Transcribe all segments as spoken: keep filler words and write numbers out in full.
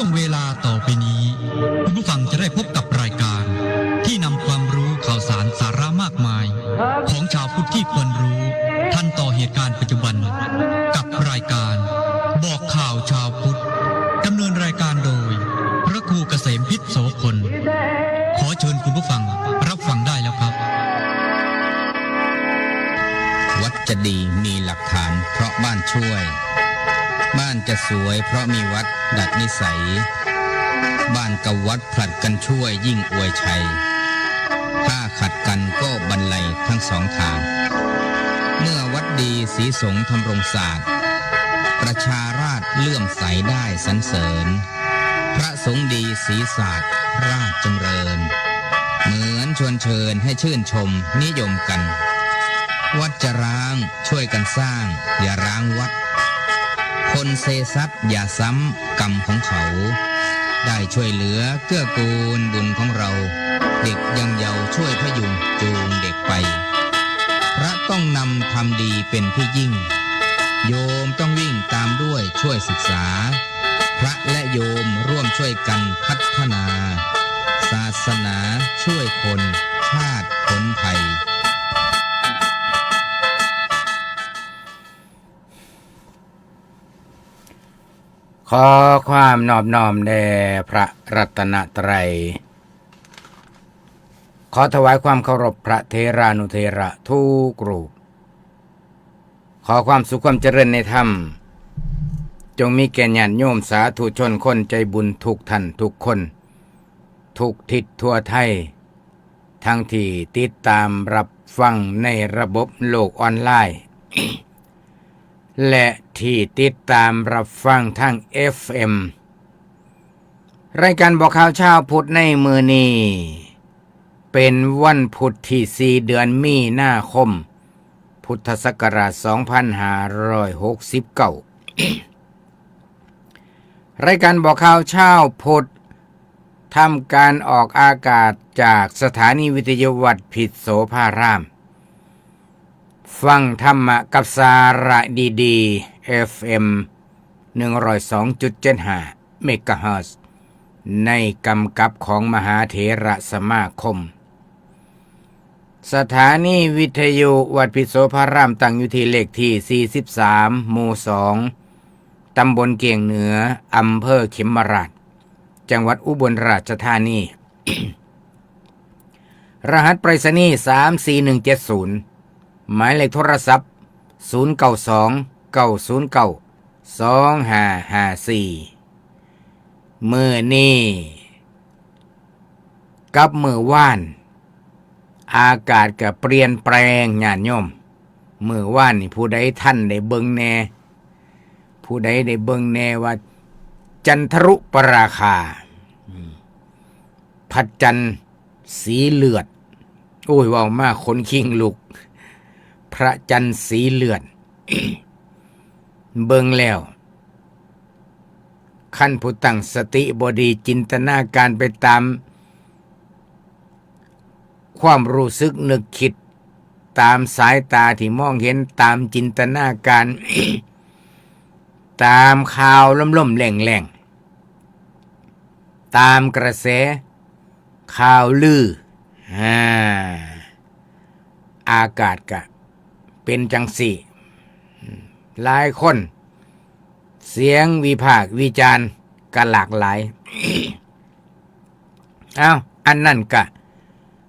ช่วงเวลาต่อไปนี้ คุณผู้ฟังจะได้พบกับรายการที่นำความรู้ข่าวสารสาระมากมาย ของชาวพุทธที่ควรรู้ ทันต่อเหตุการณ์ปัจจุบัน กับรายการบอกข่าวชาวพุทธ ดำเนินรายการโดย พระครูเกษมพิษโสพล ขอเชิญคุณผู้ฟังรับฟังได้แล้วครับ วัดจะดีมีหลักฐานเพราะบ้านช่วย บ้านจะสวยเพราะมีวัดดัดนิสัย บ้านกับวัดผลัดกันช่วยยิ่งอวยชัย ถ้าขัดกันก็บันไลทั้งสองทาง เมื่อวัดดีศรีสงฆ์ธำรงศาสตร์ ประชาราษฎร์เลื่อมใสได้สรรเสริญ พระสงฆ์ดีศรีศาสตร์ราชจำเริญ เหมือนชวนเชิญให้ชื่นชมนิยมกัน วัดจะร้างช่วยกันสร้าง อย่าร้างวัด คนเซซัดอย่าซ้ำกรรมของเขา ได้ช่วยเหลือเกื้อกูลบุญของเรา เด็กยังเยาว์ช่วยพยุงจูงเด็กไป พระต้องนำความดีเป็นที่ยิ่ง โยมต้องวิ่งตามด้วยช่วยศึกษา พระและโยมร่วมช่วยกันพัฒนา ศาสนาช่วยคน ชาติพ้นภัย ขอความนอบน้อมแด่พระรัตนตรัย ขอถวายความเคารพพระเถรานุเถระทุกรูป ขอความสุขความเจริญในธรรม จงมีแก่ญาติโยมสาธุชนคนใจบุญทุกท่านทุกคน ทุกทิศทั่วไทย ทั้งที่ติดตามรับฟังในระบบโลกออนไลน์ และที่ติดตามรับฟังทาง เอฟ เอ็ม รายการบอกข่าวชาวพุทธในมื้อนี้ เป็นวันพุธที่สี่ เดือนมีนาคม พุทธศักราช สองพันห้าร้อยหกสิบเก้า รายการบอกข่าวชาวพุทธ ทำการออกอากาศจากสถานีวิทยุวัดพิษโสภาราม ฟังธรรมะกับสาระดีๆ เอฟ เอ็ม หนึ่งร้อยสองจุดเจ็ดห้า เมกะเฮิรตซ์ ในกำกับของมหาเถรสมาคม สถานีวิทยุวัดพิษโสภารามตั้งอยู่ที่เลขที่ สี่สิบสาม หมู่ สอง ตำบลเกียงเหนือ อำเภอเขมราฐ จังหวัดอุบลราชธานี รหัสไปรษณีย์ สามสี่หนึ่งเจ็ดศูนย์ หมายเลขโทรศัพท์ ศูนย์เก้าสอง เก้าศูนย์เก้า สองห้าห้าสี่ มื้อนี้ กับมื้อวาน อากาศก็เปลี่ยนแปลงญาติโยม มื้อวานนี่ผู้ใดทันได้เบิ่งแหน่ ผู้ใดได้เบิ่งแหน่ว่า จันทรุปราคา อืม พระจันทร์สีเลือด โอ้ย เว้ามาขนคิงลุก พระจันทร์สีเลือด เบิ่งแล้ว คันผู้ตั้งสติบ่ดี จินตนาการไปตามความรู้สึกนึกคิด ตามสายตาที่มองเห็น ตามจินตนาการ ตามข่าวล่มๆแหล่งๆ ตามกระแสข่าวลือ อ่า อากาศกะเป็นจังสี่ หลายคน เสียงวิพากษ์วิจารณ์ก็หลากหลาย เอ้า อันนั้นกะ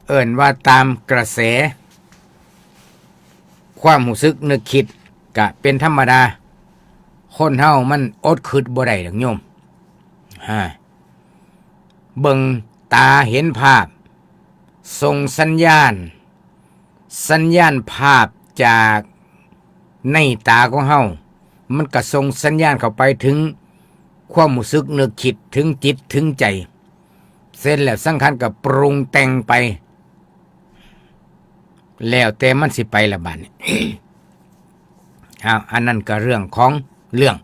เอิ้นว่าตามกระแส ความรู้สึกนึกคิดกะเป็นธรรมดา คนเฮามันอดคิดบ่ได้ดอกโยม อ่า เบิ่งตาเห็นภาพ ส่งสัญญาณ สัญญาณภาพจากในตาของเฮา มันก็ส่งสัญญาณเข้าไปถึงความรู้สึกนึกคิด ถึงจิตถึงใจ เสร็จแล้วสังขารก็ปรุงแต่งไป แล้วแต่มันสิไปละบัดนี้ อ้าว อันนั้นก็เรื่องของเรื่อง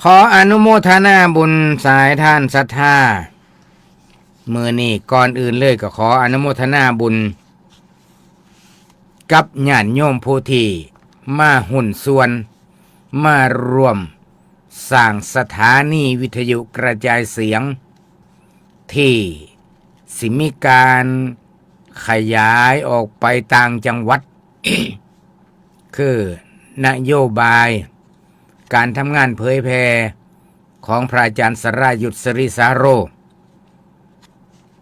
ขออนุโมทนาบุญสายทานศรัทธา มื้อนี้ก่อนอื่นเลยก็ขออนุโมทนาบุญ กับญาติโยมผู้ที่มาหุ้นส่วน มาร่วม สร้างสถานีวิทยุกระจายเสียง ที่สิมีการขยายออกไปต่างจังหวัด คือนโยบายการทำงานเผยแผ่ของพระอาจารย์สรายุทธ สิริสาโร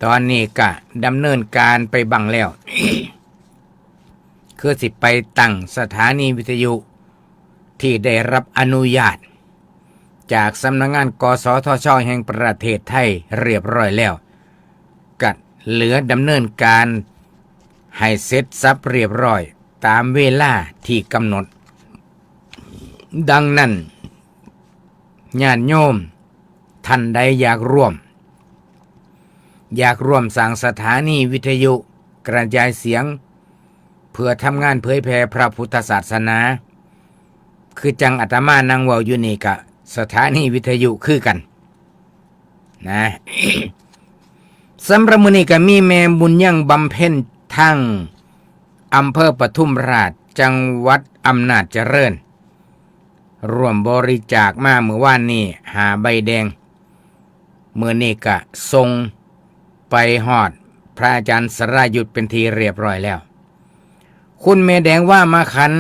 ตอนนี้ก็ดำเนินการไปบั้งแล้ว คือสิไปตั้งสถานีวิทยุที่ได้รับอนุญาต จากสำนักงาน กสทช แห่งประเทศไทยเรียบร้อยแล้ว ก็เหลือดำเนินการให้เสร็จสับเรียบร้อย ตามเวลาที่กำหนด ดังนั้น ญาติโยมท่านใดอยากร่วม อยากร่วมสร้างสถานีวิทยุกระจายเสียง เพื่อทำงานเผยแผ่พระพุทธศาสนา คือจังอาตมานั่งเว้าอยู่นี่กะสถานีวิทยุคือกันนะ สำหรับมื้อนี้ก็มีแม่บุญยังบำเพ็ญทางอำเภอปทุมราช จังหวัดอำนาจเจริญ ร่วมบริจาคมามื้อวานนี้ห้าใบแดง มื้อนี้ก็ส่งไปฮอดพระอาจารย์สรายุทธเป็นที่เรียบร้อยแล้ว คุณแม่แดงว่ามาขัน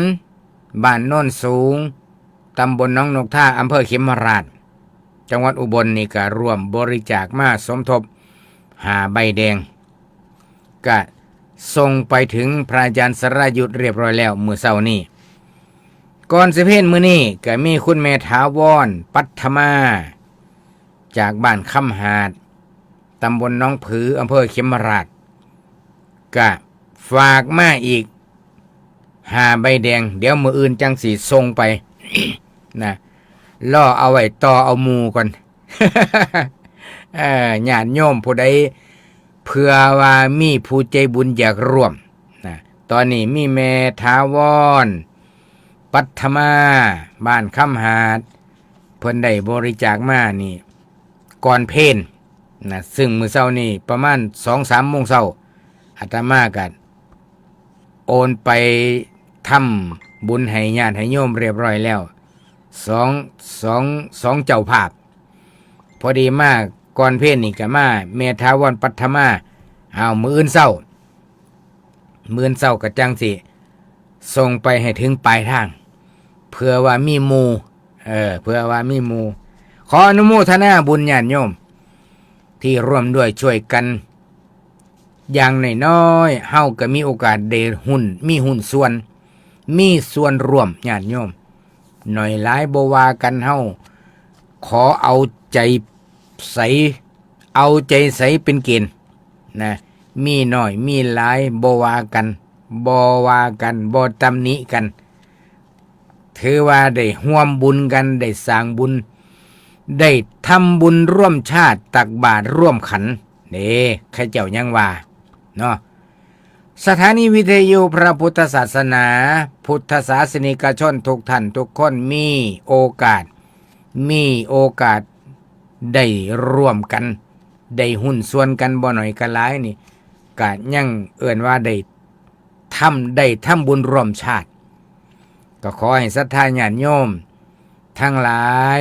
บ้านโนนสูง ตำบลหนองนกทา อำเภอเขมราฐ จังหวัดอุบลนี่ก็ร่วมบริจาคมาสมทบห้าใบแดง ก็ส่งไปถึงพระอาจารย์สรายุทธเรียบร้อยแล้วมื้อเช้านี้ ก่อนสิเพลมื้อนี้ก็มีคุณแม่ถาวร ปัทมา จากบ้านคำหาด ตำบลหนองผือ อำเภอเขมราฐ ก็ฝากมาอีกห้าใบแดง เดี๋ยวมื้ออื่นจังสิส่งไป นะ รอเอาไว้ต่อเอาหมู่ก่อน เอ่อ ญาติโยมผู้ใด เผื่อว่ามีผู้ใจบุญอยากร่วมนะ ตอนนี้มีแม่ถาวร ปัทมา บ้านคำหาด เพิ่นได้บริจาคมานี่ ก่อนเพลนะ ซึ่งมื้อเช้านี่ประมาณสองสามโมงเช้า อาตมาก็โอนไปทำบุญให้ญาติให้โยมเรียบร้อยแล้ว สอง สอง สองเจ้าภาพ พอดีมาก่อนเพลนี่ก็มาแม่ถาวร ปัทมา เอามื้ออื่นเช้า มื้ออื่นเช้าก็จังสิส่งไปให้ถึงปลายทาง เผื่อว่ามีหมู่ เออ เผื่อว่ามีหมู่ ขออนุโมทนาบุญญาติโยม ที่ร่วมด้วยช่วยกัน อย่างน้อยๆ เฮาก็มีโอกาสได้หุ้น มีหุ้นส่วน มีส่วนร่วม ญาติโยม น้อยหลายบ่ว่ากัน เฮาขอเอาใจใส เอาใจใสเป็นเกณฑ์นะ มีน้อยมีหลายบ่ว่ากัน บ่ว่ากัน บ่ตำหนิกัน ถือว่าได้ร่วมบุญกัน ได้สร้างบุญ ได้ทำบุญร่วมชาติ ตักบาตรร่วมขัน นี่ เขาเจ้ายังว่า เนาะ สถานีวิทยุพระพุทธศาสนา พุทธศาสนิกชนทุกท่านทุกคนมีโอกาส มีโอกาสได้ร่วมกัน ได้หุ้นส่วนกันบ่น้อยก็หลายนี่ ก็ยังเอิ้นว่าได้ทำ ได้ทำบุญร่วมชาติ ก็ขอให้ศรัทธาญาติโยมทั้งหลาย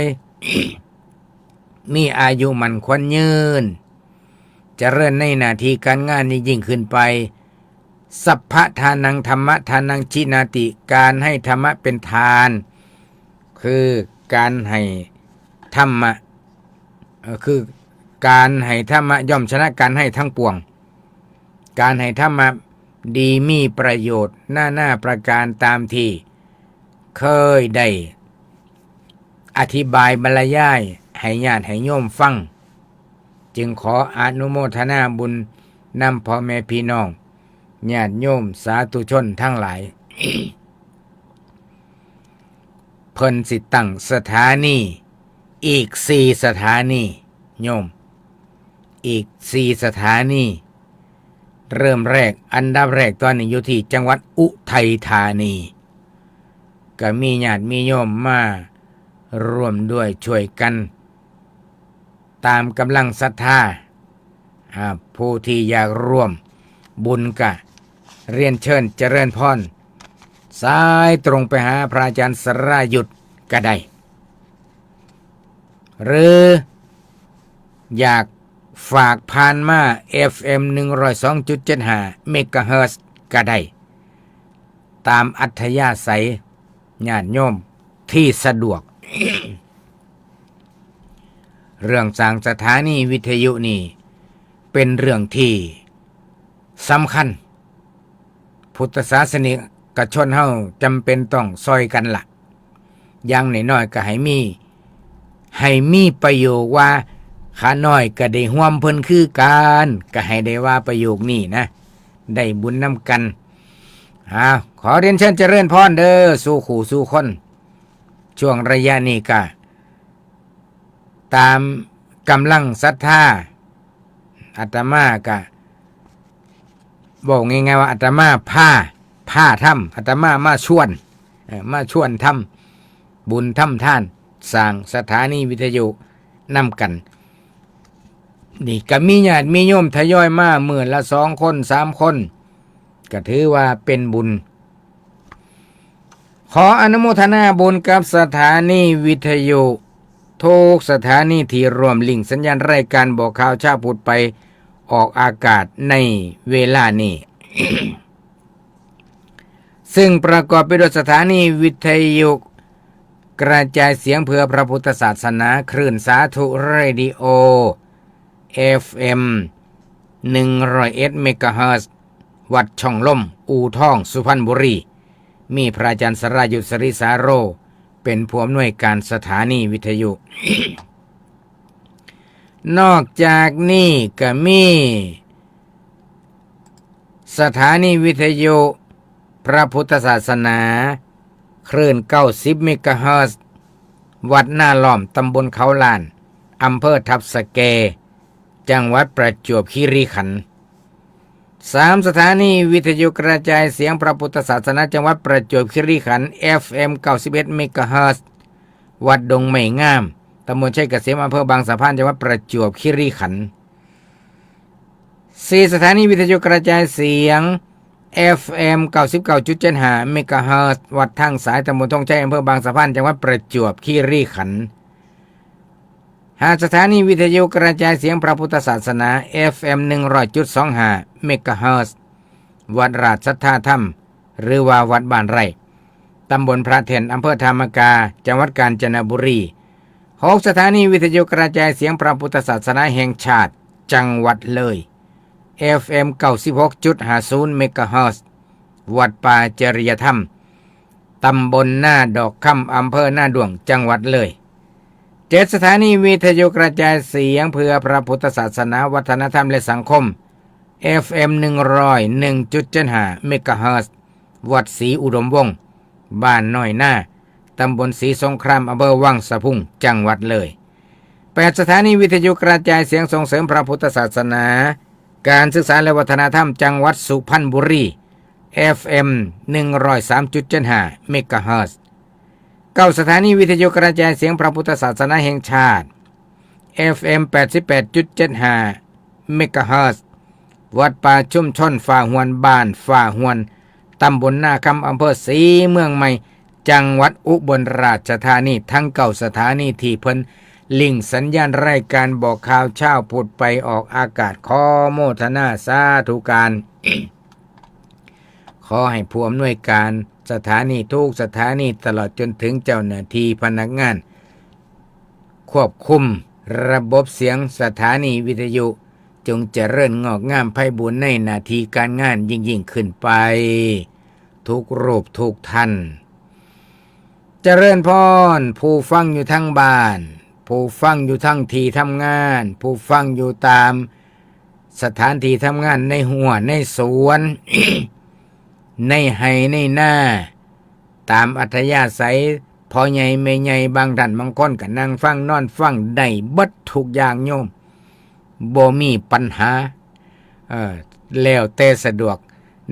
มีอายุมั่นขวัญยืน เจริญในหน้าที่การงานนี้ยิ่งขึ้นไป สัพพะทานังธรรมะทานังชินาติ การให้ธรรมะเป็นทาน คือการให้ธรรมะ เอ่อ คือการให้ธรรมะย่อมชนะการให้ทั้งปวง การให้ธรรมะดีมีประโยชน์นานาประการตามที่เคยได้อธิบายบรรยายให้ญาติให้โยมฟัง จึงขออนุโมทนาบุญนำพ่อแม่พี่น้องญาติโยมสาธุชนทั้งหลาย เพิ่นสิตั้งสถานีอีกสี่สถานี โยม อีกสี่สถานี เริ่มแรก อันดับแรกตอนนี้อยู่ที่จังหวัดอุทัยธานี ก็มีญาติมีโยมมาร่วมด้วยช่วยกัน ตามกำลังศรัทธา อ่า ผู้ที่อยากร่วมบุญก็เรียนเชิญเจริญพร สายตรงไปหาพระอาจารย์สรายุทธก็ได้ หรืออยากฝากผ่านมา เอฟเอ็ม หนึ่งร้อยสองจุดเจ็ดห้า เมกะเฮิรตซ์ก็ได้ ตามอัธยาศัยญาติโยมที่สะดวก เรื่องสร้างสถานีวิทยุนี่เป็นเรื่องที่สำคัญ พุทธศาสนิกชนเฮาจำเป็นต้องซอยกันละ อย่างน้อยๆก็ให้มี ให้มีประโยคว่า ข้าน้อยก็ได้ร่วมเพิ่นคือกัน ก็ให้ได้ว่าประโยคนี้นะ ได้บุญนำกัน อ้าว ขอเรียนเชิญเจริญพรเด้อ สู่คู่สู่คน ช่วงระยะนี้ก็ ตามกำลังศรัทธา อาตมาก็บอกง่ายๆว่าอาตมาพา พาทำ อาตมามาชวน เอ่อ มาชวนทำบุญทำทาน สร้างสถานีวิทยุนำกัน นี่ก็มีญาติมีโยมทยอยมามื้อละสองคน สามคน ก็ถือว่าเป็นบุญ ขออนุโมทนาบุญกับสถานีวิทยุ ทุกสถานีที่ร่วมลิงก์สัญญาณรายการบอกข่าวเช้าพุทธไปออกอากาศในเวลานี้ ซึ่งประกอบไปด้วยสถานีวิทยุกระจายเสียงเพื่อพระพุทธศาสนา คลื่นสาธุเรดิโอ เอฟเอ็ม หนึ่งร้อยเอ็ด เมกะเฮิรตซ์ วัดช่องลม อู่ทอง สุพรรณบุรี มีพระอาจารย์สรายุทธ สริสาโร เป็นผู้อำนวยการสถานีวิทยุ นอกจากนี้ก็มี สถานีวิทยุพระพุทธศาสนา คลื่น เก้าสิบ เมกะเฮิรตซ์ วัดนาล้อม ตำบลเขาล้าน อำเภอทับสะแก จังหวัดประจวบคีรีขันธ์ สาม สถานีวิทยุกระจายเสียงพระพุทธศาสนาจังหวัดประจวบคีรีขันธ์ เอฟเอ็ม เก้าสิบเอ็ด เมกะเฮิรตซ์ วัดดงไม้งาม ตำบลชัยเกษม อำเภอบางสะพาน จังหวัดประจวบคีรีขันธ์ สี่ สถานีวิทยุกระจายเสียง เอฟเอ็ม เก้าสิบเก้าจุดเจ็ดห้า เมกะเฮิรตซ์ วัดท่างสาย ตำบลธงชัย อำเภอบางสะพาน จังหวัดประจวบคีรีขันธ์ ห้า สถานีวิทยุกระจายเสียงพระพุทธศาสนา เอฟเอ็ม หนึ่งร้อยจุดสองห้า เมกะเฮิรตซ์ วัดราชสัทธาธรรม หรือว่าวัดบ้านไร่ ตำบลพระแท่น อำเภอธามกา จังหวัดกาญจนบุรี หก สถานีวิทยุกระจายเสียงพระพุทธศาสนาแห่งชาติ จังหวัดเลย เอฟเอ็ม เก้าสิบหกจุดห้าศูนย์ เมกะเฮิรตซ์ วัดป่าจริยธรรม ตำบลนาดอกคำ อำเภอนาด้วง จังหวัดเลย เจ็ด สถานีวิทยุกระจายเสียงเพื่อพระพุทธศาสนา วัฒนธรรมและสังคม เอฟเอ็ม หนึ่งร้อยหนึ่งจุดเจ็ดห้า เมกะเฮิรตซ์ วัดศรีอุดมวงศ์ บ้านน้อยนา ตำบลศรีสงคราม อำเภอวังสะพุง จังหวัดเลย แปด สถานีวิทยุกระจายเสียงส่งเสริมพระพุทธศาสนา การศึกษาและวัฒนธรรม จังหวัดสุพรรณบุรี เอฟเอ็ม หนึ่งร้อยสามจุดเจ็ดห้า เมกะเฮิรตซ์ เก้า สถานีวิทยุกระจายเสียงพระพุทธศาสนาแห่งชาติ เอฟเอ็ม แปดสิบแปดจุดเจ็ดห้า เมกะเฮิรตซ์ วัดป่าชุมชนฝ่าหวน บ้านฝ่าหวน ตำบลนาคำ อำเภอศรีเมืองใหม่ จังหวัดอุบลราชธานี ทั้งเก้าสถานีที่เพิ่นลิงก์สัญญาณรายการบอกข่าวเช้าพุทธไปออกอากาศ ขอโมทนาสาธุการ ขอให้ผู้อำนวยการสถานีทุกสถานี ตลอดจนถึงเจ้าหน้าที่พนักงาน ควบคุมระบบเสียงสถานีวิทยุ จงเจริญงอกงามไพบูลย์ในหน้าที่การงานยิ่งๆขึ้นไป ทุกรูปทุกท่าน เจริญพร ผู้ฟังอยู่ทางบ้าน ผู้ฟังอยู่ทางที่ทำงาน ผู้ฟังอยู่ตามสถานที่ทำงาน ในหัวในสวน ในไฮ่ในนา ตามอัธยาศัย พ่อใหญ่แม่ใหญ่ บางท่านบางคนก็นั่งฟังนอนฟังได้เบิดทุกอย่างโยม บ่มีปัญหา เออ แล้วแต่สะดวก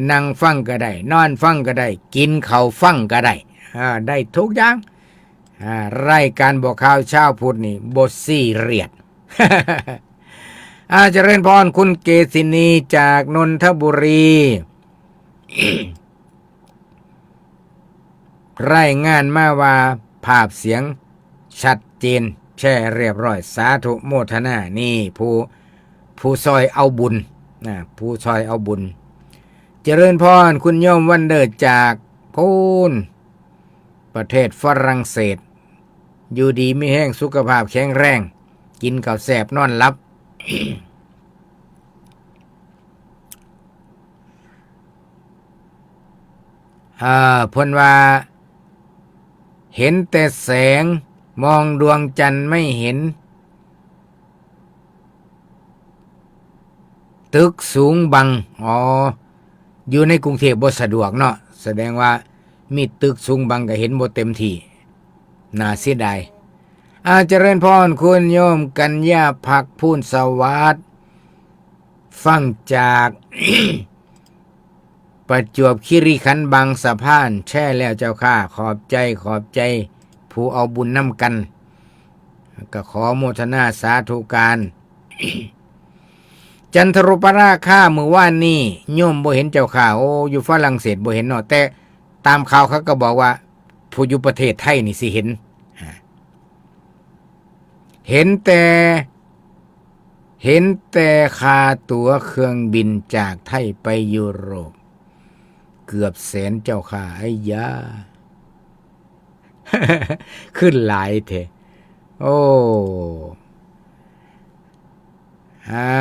นั่งฟังก็ได้ นอนฟังก็ได้ กินข้าวฟังก็ได้ อ่า ได้ทุกอย่าง อ่า รายการบอกข่าวเช้าพุทธนี่บ่ซีเรียส อา เจริญพร คุณเกษินีจากนนทบุรี รายงานมาว่าภาพเสียงชัดเจน แชร์เรียบร้อย สาธุโมทนา นี่ผู้ ผู้ซอยเอาบุญนะ ผู้ซอยเอาบุญ เจริญพร คุณโยมวันเดอร์จากพูน ประเทศฝรั่งเศส อยู่ดีมีแฮง สุขภาพแข็งแรง กินข้าวแซ่บนอนหลับ อ่า เพิ่นว่า เห็นแต่แสง มองดวงจันทร์ไม่เห็น ตึกสูงบัง อ๋อ อยู่ในกรุงเทพฯบ่สะดวกเนาะ แสดงว่ามีตึกสูงบังก็เห็นบ่เต็มที่ น่าเสียดาย อา เจริญพร คุณโยมกัญญาภักดิ์ พูนสวัสดิ์ ฟังจาก ประจวบคีรีขันธ์ บางสะพาน แชร์แล้วเจ้าค่ะ ขอบใจ ขอบใจ ผู้เอาบุญนำกัน ก็ขอโมทนาสาธุการ จันทรุปราคา มื้อวานนี้ โยมบ่เห็นเจ้าค่ะ โอ้ อยู่ฝรั่งเศสบ่เห็นเนาะ แต่ตามข่าวเขาก็บอกว่า ผู้อยู่ประเทศไทยนี่สิเห็น อ่า เห็นแต่ เห็นแต่ค่าตั๋วเครื่องบินจากไทยไปยุโรป เกือบแสนเจ้าค่ะ ไอ้ยา ขึ้นหลายแท้ โอ้ อ่า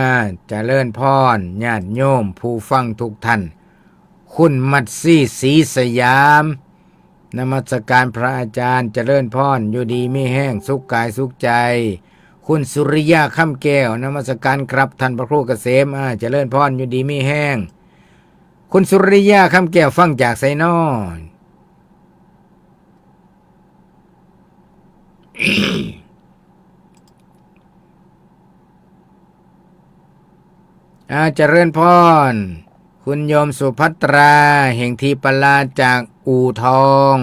เจริญพร ญาติโยมผู้ฟังทุกท่าน คุณมัตซี ศรีสยาม นมัสการพระอาจารย์ เจริญพร อยู่ดีมีแฮง สุขกายสุขใจ คุณสุริยา คำแก้ว นมัสการครับ ท่านพระครูเกษม อ่า เจริญพร อยู่ดีมีแฮง คุณสุริยา คำแก้ว ฟังจากไสน้อ อา เจริญพร คุณโยมสุภัตรา แห่งทีปลา จากอู่ทอง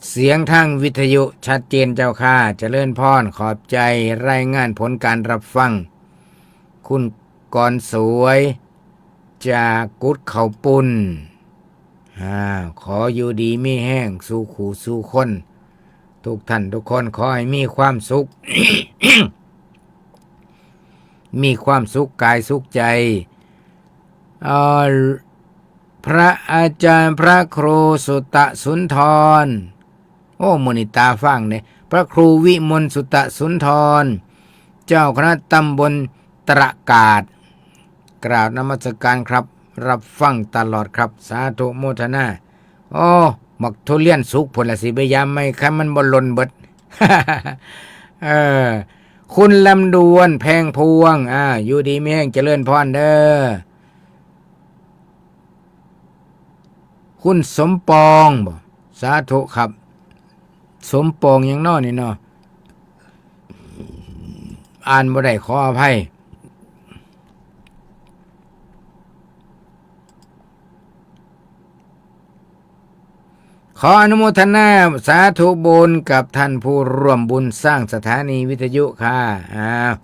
เสียงทางวิทยุชัดเจนเจ้าค่ะ เจริญพร ขอบใจ รายงานผลการรับฟัง คุณกรสวย จากกุดเขาปุ้น อ่า ขออยู่ดีมีแฮง สู่คู่สู่คน ทุกท่านทุกคน ขอให้มีความสุข มีความสุขกายสุขใจ เอ่อ พระอาจารย์พระครูสุตะสุนทร โอ้ มื้อนี้ตาฟางเด้ พระครูวิมลสุตะสุนทร เจ้าคณะตำบลตระกาด กราบนมัสการครับ รับฟังตลอดครับ สาธุโมทนา โอ้ บักทุเรียนสุกพุ้นล่ะสิไปยามใหม่ คันมันบ่หล่นเบิด เออ คุณลำดวน แพงพวง อ่า อยู่ดีมีแฮง เจริญพรเด้อ คุณสมปองบ่ สาธุครับ สมปองหยังน้อนี่เนาะ อ่านบ่ได้ ขออภัย ขออนุโมทนาสาธุบุญกับท่านผู้ร่วมบุญสร้างสถานีวิทยุค่ะ อ้าว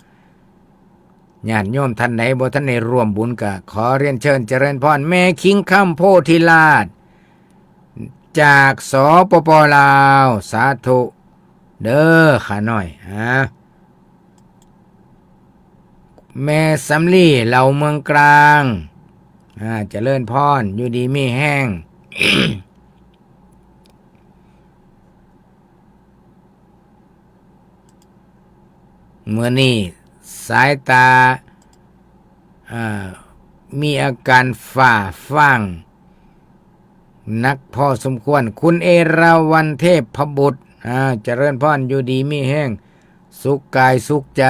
ญาติโยมท่านใดบ่ทันได้ร่วมบุญก็ขอเรียนเชิญเจริญพร แม่คิงคำโพธิราช จาก สปป ลาว สาธุ เด้อข้าน้อย อ่า แม่สำลี เหล่าเมืองกลาง อ่า เจริญพร อยู่ดีมีแฮง มื้อนี้สายตา อ่า มีอาการฝ้าฟาง หนักพอสมควร คุณเอราวัณ เทพบุตร อ่า เจริญพร อยู่ดีมีแฮง สุขกายสุขใจ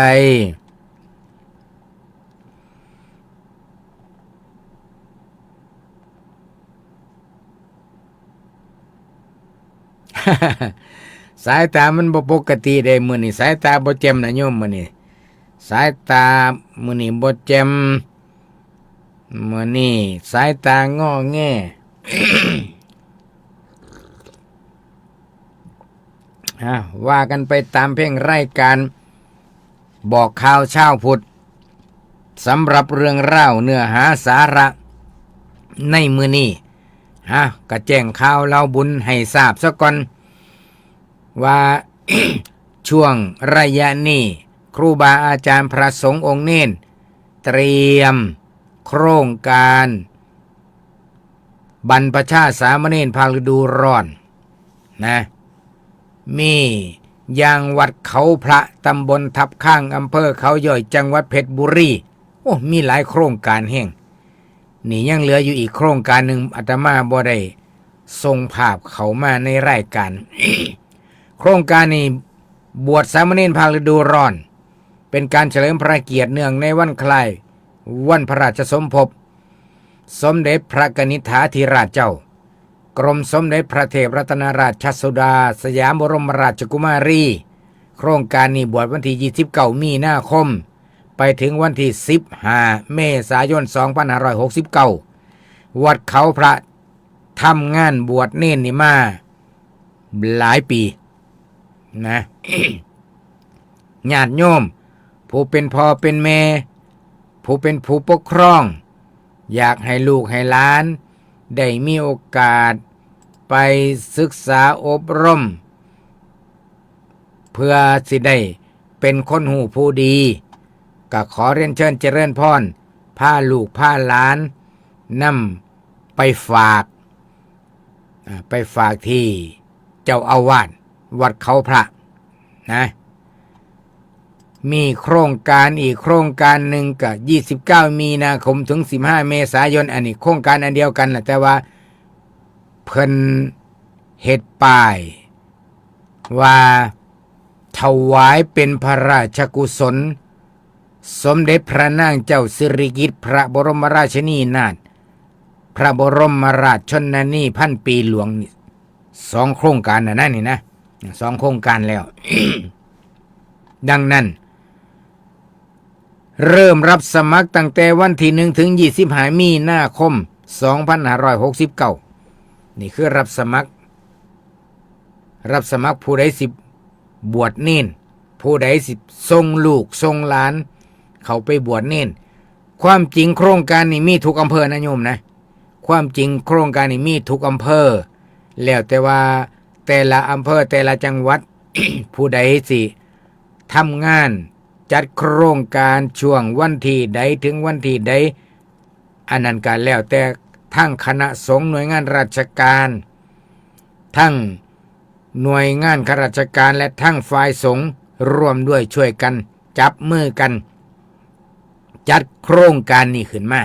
สายตามันบ่ปกติเด้ มื้อนี้สายตาบ่แจ่มนะโยม มื้อนี้ สายตามื้อนี้บ่แจ่ม มื้อนี้สายตางอแง อ่ะ ว่ากันไปตามเพลงรายการบอกข่าวเช้าพุทธ สำหรับเรื่องราวเนื้อหาสาระในมื้อนี้ ฮะ กะแจ้งข่าวเล่าบุญให้ทราบซะก่อน ว่า ช่วงระยะนี้ ครูบาอาจารย์พระสงฆ์องค์เณรเตรียมโครงการบรรพชาสามเณรภาคฤดูร้อนนะ มีอย่างวัดเขาพระ ตำบลทับข้าง อำเภอเขาย้อย จังหวัดเพชรบุรี โอ้ มีหลายโครงการแฮง นี่ยังเหลืออยู่อีกโครงการหนึ่ง อาตมาบ่ได้ส่งภาพเข้ามาในรายการ โครงการนี้บวชสามเณรภาคฤดูร้อน เป็นการเฉลิมพระเกียรติเนื่องในวันคล้ายวันพระราชสมภพ สมเด็จพระกนิษฐาธิราชเจ้า กรมสมเด็จพระเทพรัตนราชสุดาสยามบรมราชกุมารี โครงการนี้บวชวันที่ยี่สิบเก้ามีนาคม ไปถึงวันที่สิบห้าเมษายนสองพันห้าร้อยหกสิบเก้า วัดเขาพระทำงานบวชเณรนี่มาหลายปีนะ ญาติโยม ผู้เป็นพ่อเป็นแม่ ผู้เป็นผู้ปกครอง อยากให้ลูกให้หลาน ได้มีโอกาสไปศึกษาอบรม เพื่อสิได้เป็นคนฮู้ผู้ดี ก็ขอเรียนเชิญเจริญพร พาลูกพาหลานนำไปฝาก อ่า ไปฝากที่เจ้าอาวาสวัดเขาพระนะ มีโครงการอีกโครงการหนึ่งก็ยี่สิบเก้ามีนาคมถึงสิบห้าเมษายน อันนี้โครงการอันเดียวกันแหละ แต่ว่าเพิ่นเฮ็ดป้ายว่าถวายเป็นพระราชกุศล สมเด็จพระนางเจ้าสิริกิติ์พระบรมราชินีนาถ พระบรมราชชนนีพันปีหลวงนี่ สองโครงการนะนะนี่นะ สองโครงการแล้ว ดังนั้น เริ่มรับสมัครตั้งแต่วันที่หนึ่งถึงยี่สิบห้ามีนาคมสองพันห้าร้อยหกสิบเก้า นี่คือรับสมัคร รับสมัครผู้ใดสิบวชเณร ผู้ใดสิส่งลูกส่งหลานเข้าไปบวชเณร ความจริงโครงการนี้มีทุกอำเภอนะโยมนะ ความจริงโครงการนี้มีทุกอำเภอ แล้วแต่ว่าแต่ละอำเภอแต่ละจังหวัด ผู้ใดสิทำงานจัดโครงการช่วงวันที่ใดถึงวันที่ใด อันนั้นก็แล้วแต่ทั้งคณะสงฆ์หน่วยงานราชการ ทั้งหน่วยงานข้าราชการและทั้งฝ่ายสงฆ์ร่วมด้วยช่วยกันจับมือกัน จัดโครงการนี้ขึ้นมา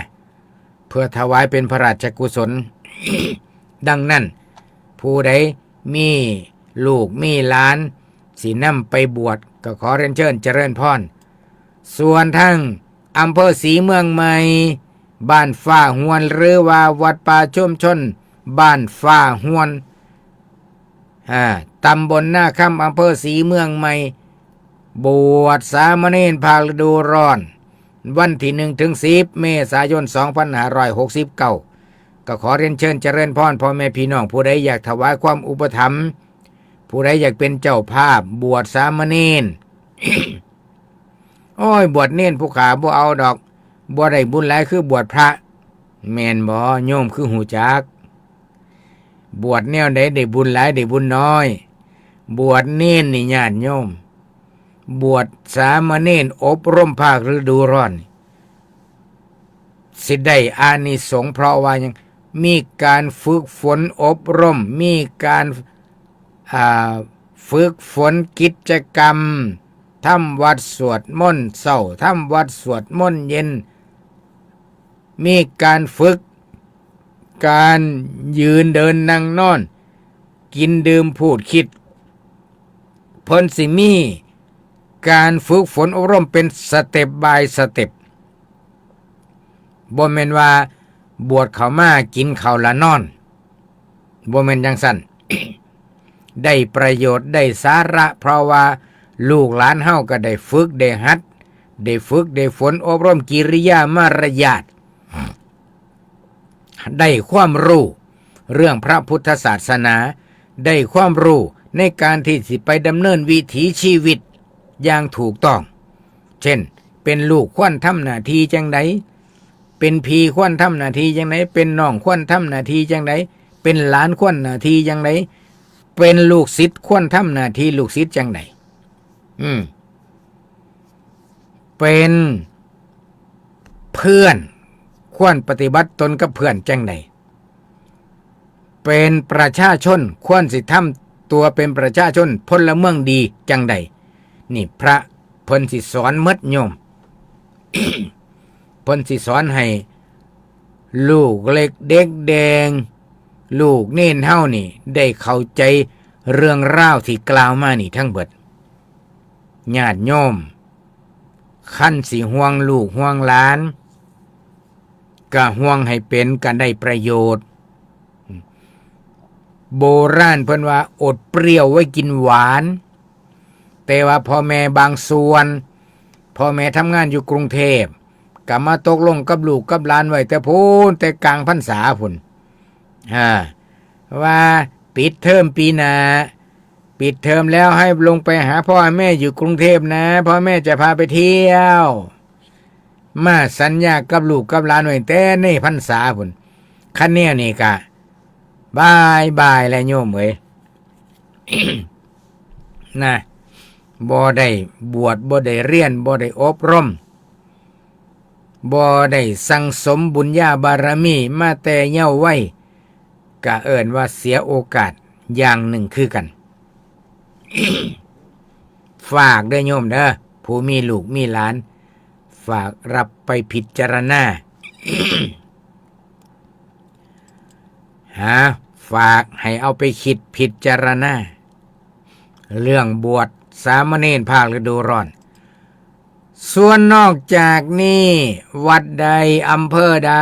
เพื่อถวายเป็นพระราชกุศล ดังนั้น ผู้ใดมีลูกมีหลานสินำไปบวชก็ขอเรียนเชิญเจริญพร ส่วนทางอำเภอศรีเมืองใหม่ บ้านฟ้าฮวน หรือว่าวัดป่าชุมชนบ้านฟ้าฮวน อ่า ตำบลนาคำ อำเภอศรีเมืองใหม่ บวชสามเณรภาคฤดูร้อน วันที่หนึ่งถึงสิบเมษายนสองพันห้าร้อยหกสิบเก้า ก็ขอเรียนเชิญเจริญพรพ่อแม่พี่น้อง ผู้ใดอยากถวายความอุปถัมภ์ ผู้ใดอยากเป็นเจ้าภาพบวชสามเณร โอ้ย บวชเณรผู้ขาบ่เอาดอก บ่ได้บุญหลายคือบวชพระ แม่นบ่โยม คือฮู้จัก บวชแนวใดได้บุญหลายได้บุญน้อย บวชเณรนี่ญาติโยม บวชสามเณรอบรมภาคฤดูร้อน สิได้อานิสงส์ เพราะว่าหยัง มีการฝึกฝนอบรม มีการ อ่า ฝึกฝนกิจกรรม ทำวัตรสวดมนต์เช้า ทำวัตรสวดมนต์เย็น มีการฝึก การยืนเดินนั่งนอน กินดื่มพูดคิด เพิ่นสิมีการฝึกฝนอบรมเป็น step by step บ่แม่นว่าบวชเข้ามากินข้าวละนอน บ่แม่นจั่งซั้น ได้ประโยชน์ได้สาระ เพราะว่าลูกหลานเฮาก็ได้ฝึกได้หัด ได้ฝึกได้ฝนอบรมกิริยามารยาท ได้ความรู้เรื่องพระพุทธศาสนา ได้ความรู้ในการที่สิไปดำเนินวิถีชีวิตอย่างถูกต้อง เช่น เป็นลูกควรทำหน้าที่จั่งใด เป็นพี่ควรทำหน้าที่จั่งใด เป็นน้องควรทำหน้าที่จั่งใด เป็นหลานควรหน้าที่จั่งใด เป็นลูกศิษย์ควรทำหน้าที่ลูกศิษย์จั่งใด อืม เป็นเพื่อน ควรปฏิบัติตนกับเพื่อนจังใด เป็นประชาชน ควรสิทำตัวเป็นประชาชน พลเมืองดีจังใด นี่พระเพิ่นสิสอนหมดโยม เพิ่นสิสอนให้ลูกเล็กเด็กแดง ลูกเณรเฮานี่ได้เข้าใจเรื่องราวที่กล่าวมานี่ทั้งเบิด ญาติโยม คันสิห่วงลูกห่วงหลาน ก็ห่วงให้เป็น ก็ได้ประโยชน์ โบราณเพิ่นว่าอดเปรี้ยวไว้กินหวาน แต่ว่าพ่อแม่บางส่วน พ่อแม่ทำงานอยู่กรุงเทพฯ ก็มาตกลงกับลูกกับหลานไว้แต่พู้น แต่กลางพรรษาพู้น อ่า ว่าปิดเทอมปีหน้า ปิดเทอมแล้วให้ลงไปหาพ่อแม่อยู่กรุงเทพฯนะ พ่อแม่จะพาไปเที่ยว มาสัญญากับลูกกับหลานไว้แต่ในพรรษาพู้น คันแนวนี้กะ บายบายแล้วโยมเอ้ย นะ บ่ได้บวช บ่ได้เรียน บ่ได้อบรม บ่ได้สั่งสมบุญญาบารมีมาแต่เยาว์วัย ก็เอิ้นว่าเสียโอกาสอย่างหนึ่งคือกัน ฝากเด้อโยมเด้อ ผู้มีลูกมีหลาน ฝากรับไปพิจารณา หา ฝากให้เอาไปคิดพิจารณา เรื่องบวชสามเณรภาคฤดูร้อน ส่วนนอกจากนี้ วัดใด อำเภอใด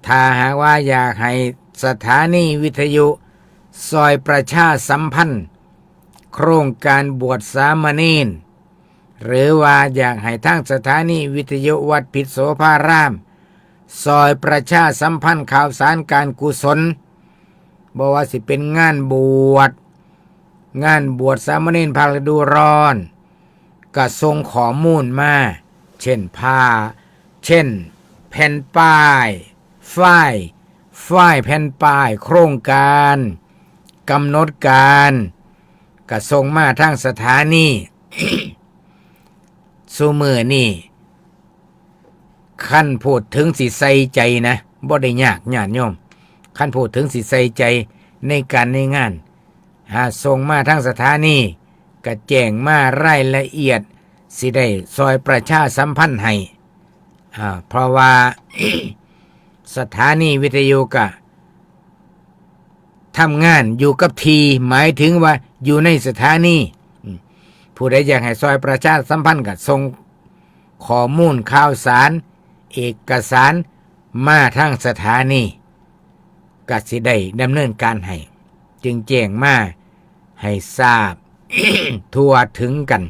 ถ้าหากว่าอยากให้สถานีวิทยุซอยประชาสัมพันธ์ โครงการบวชสามเณร หรือว่าอยากให้ทางสถานีวิทยุวัดพิษโสภาราม ซอยประชาสัมพันธ์ข่าวสารการกุศล บ่ว่าสิเป็นงานบวช งานบวชสามเณรภาคฤดูร้อน ก็ส่งข้อมูลมา เช่นผ้า เช่น แผ่นป้าย ฝ้าย ฝ้ายแผ่นป้าย โครงการ กำหนดการ ก็ส่งมาทางสถานี ซุมื้อนี้ คันพูดถึงสิใส่ใจนะ บ่ได้ยากญาติโยม คันพูดถึงสิใส่ใจในการในงาน หาส่งมาทางสถานี ก็แจ้งมารายละเอียด สิได้ซอยประชาสัมพันธ์ให้ อ่า เพราะว่า สถานีวิทยุก็ทำงานอยู่กับที่ หมายถึงว่าอยู่ในสถานี อืม ผู้ใดอยากให้ซอยประชาสัมพันธ์ก็ส่งข้อมูลข่าวสาร เอกสารมาทางสถานี ก็สิได้ดำเนินการให้ จึงแจ้งมาให้ทราบ ทั่วถึงกัน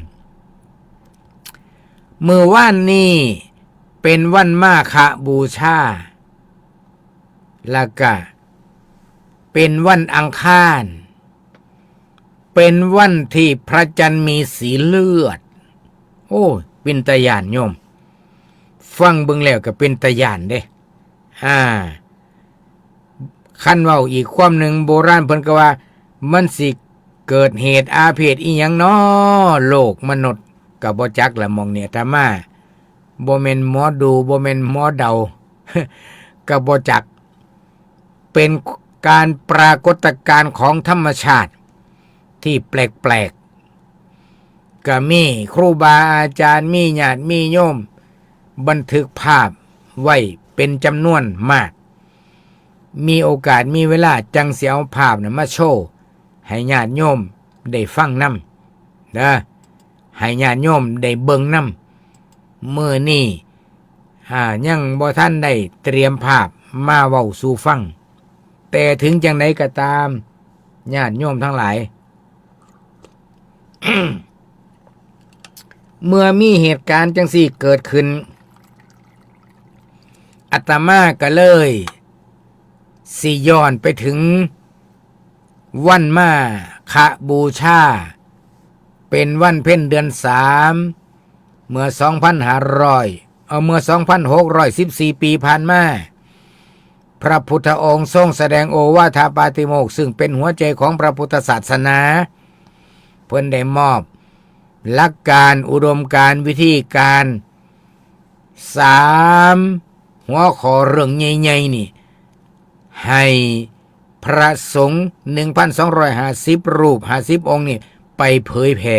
มื้อวานนี้เป็นวันมาฆบูชา แล้วก็เป็นวันอังคาร เป็นวันที่พระจันทร์มีสีเลือด โอ้ เป็นตาย้านโยม ฟังเบิ่งแล้วก็เป็นตาย้านเด้ อ่า คันเว้าอีกความหนึ่ง โบราณเพิ่นก็ว่า มันสิเกิดเหตุอาเพศอีหยังน้อ โลกมนุษย์ ก็บ่จักละหม่องนี้ อาตมาบ่แม่นหมอดู บ่แม่นหมอเดา ก็บ่จัก เป็นการปรากฏการณ์ของธรรมชาติที่แปลกๆ ก็มีครูบาอาจารย์ มีญาติ มีโยม บันทึกภาพไว้เป็นจำนวนมาก มีโอกาส มีเวลา จั่งสิเอาภาพน่ะมาโชว์ให้ญาติโยมได้ฟังนำ เด้อ ให้ญาติโยมได้เบิ่งนำ มื้อนี้ อ่า ยังบ่ทันได้เตรียมภาพมาเว้าสู่ฟัง แต่ถึงจั่งใดก็ตาม ญาติโยมทั้งหลาย เมื่อมีเหตุการณ์จั่งซี้เกิดขึ้น อาตมาก็เลยสิย้อนไปถึงวันมาฆบูชา เป็นวันเพ็ญเดือนสาม เมื่อสองพันห้าร้อย เอ่อ เมื่อสองพันหกร้อยสิบสี่ปีผ่านมา พระพุทธองค์ทรงแสดงโอวาทปาติโมกข์ ซึ่งเป็นหัวใจของพระพุทธศาสนา เพิ่นได้มอบ หลักการอุดมการณ์วิธีการ สามหัวข้อเรื่องใหญ่ๆนี่ ให้พระสงฆ์ หนึ่งพันสองร้อยห้าสิบ รูป ห้าสิบ องค์นี่ ไปเผยแผ่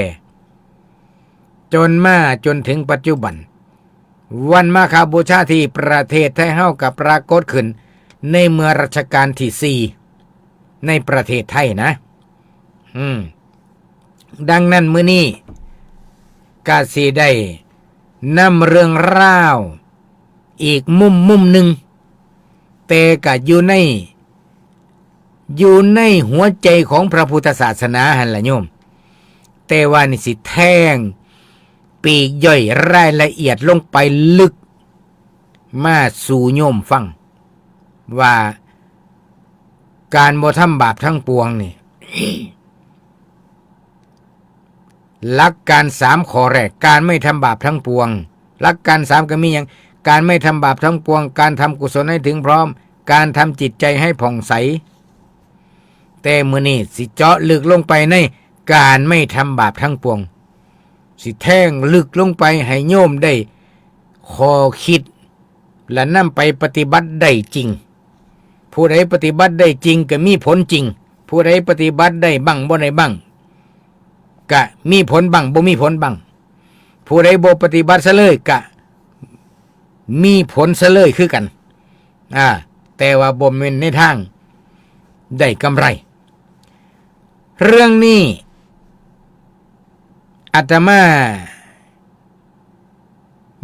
จนมาจนถึงปัจจุบัน วันมาฆบูชาที่ประเทศไทยเฮาก็ปรากฏขึ้นในเมื่อรัชกาลที่สี่ในประเทศไทยนะ อืม ดังนั้นมื้อนี้ก็สิได้นำเรื่องราวอีกมุมมุมหนึ่ง แต่ก็อยู่ใน อยู่ในหัวใจของพระพุทธศาสนาหั่นล่ะโยม แต่ว่านี่สิแทงปลีกย่อยรายละเอียดลงไปลึกมาสู่โยมฟัง ว่าการบ่ทำบาปทั้งปวงนี่ หลักการสามข้อแรก การไม่ทำบาปทั้งปวง หลักการสามก็มีหยัง การไม่ทำบาปทั้งปวง การทำกุศลให้ถึงพร้อม การทำจิตใจให้ผ่องใส แต่มื้อนี้สิเจาะลึกลงไปในการไม่ทำบาปทั้งปวง สิแทงลึกลงไปให้โยมได้ข้อคิด และนำไปปฏิบัติได้จริง ผู้ใดปฏิบัติได้จริงก็มีผลจริง ผู้ใดปฏิบัติได้บ้างบ่ได้บ้าง ก็มีผลบ้างบ่มีผลบ้าง ผู้ใดบ่ปฏิบัติซะเลยก็มีผลซะเลยคือกัน อ่า แต่ว่าบ่แม่นในทางได้กำไร เรื่องนี้อาตมา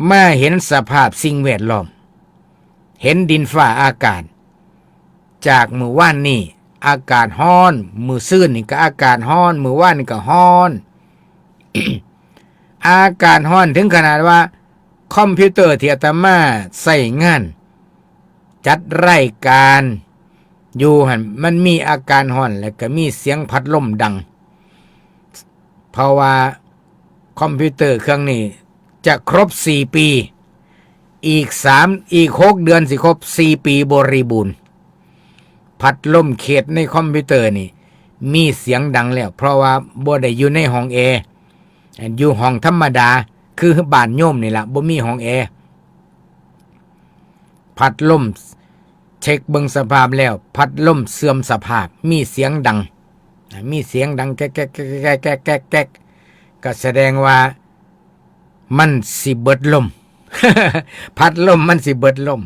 มาเห็นสภาพสิ่งแวดล้อม เห็นดินฟ้าอากาศ จากมื้อวานนี้อากาศร้อน มื้อซืนนี่ก็อากาศร้อน มื้อวานนี่ก็ร้อน อากาศร้อนถึงขนาดว่าคอมพิวเตอร์ที่อาตมาใช้งาน จัดรายการอยู่หั่น มันมีอาการร้อน แล้วก็มีเสียงพัดลมดัง เพราะว่าคอมพิวเตอร์เครื่องนี้จะครบสี่ปี อีกสาม อีกหกเดือนสิครบสี่ปีบริบูรณ์ พัดลมเคสในคอมพิวเตอร์นี่มีเสียงดังแล้ว เพราะว่าบ่ได้อยู่ในห้องแอร์ อยู่ห้องธรรมดา คือบ้านโยมนี่ล่ะ บ่มีห้องแอร์ พัดลม เช็คเบิ่งสภาพแล้ว พัดลมเสื่อมสภาพ มีเสียงดัง มีเสียงดังแก๊กแก๊กแก๊กแก๊กแก๊กแก๊ก ก็แสดงว่ามันสิเบิดลม พัดลมมันสิเบิดลม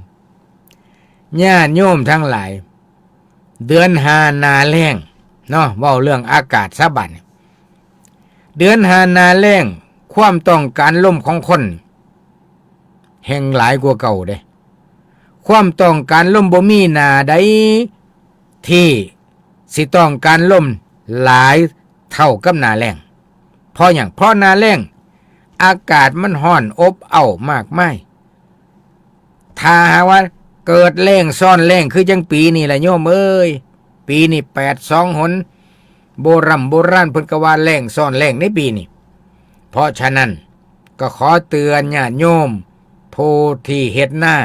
ญาติโยมทั้งหลาย เดือนห้าหน้าแล้งเนาะ เว้าเรื่องอากาศซะบัดนี้ เดือนห้าหน้าแล้ง ความต้องการลมของคน แฮ่งหลายกว่าเก่าเด้ ความต้องการลมบ่มีหน้าใดที่สิต้องการลมหลายเท่ากับหน้าแล้ง เพราะหยัง เพราะหน้าแล้ง อากาศมันร้อนอบอ้าวมากมาย ถ้าหากว่าเกิดแล้งซ้อนแล้งคือจั่งปีนี้ล่ะโยมเอ้ย ปีนี้แปดสองหน โบร่ำโบราณเพิ่นก็ว่าแล้งซ้อนแล้งในปีนี้ เพราะฉะนั้นก็ขอเตือนญาติโยมผู้ที่เฮ็ดนา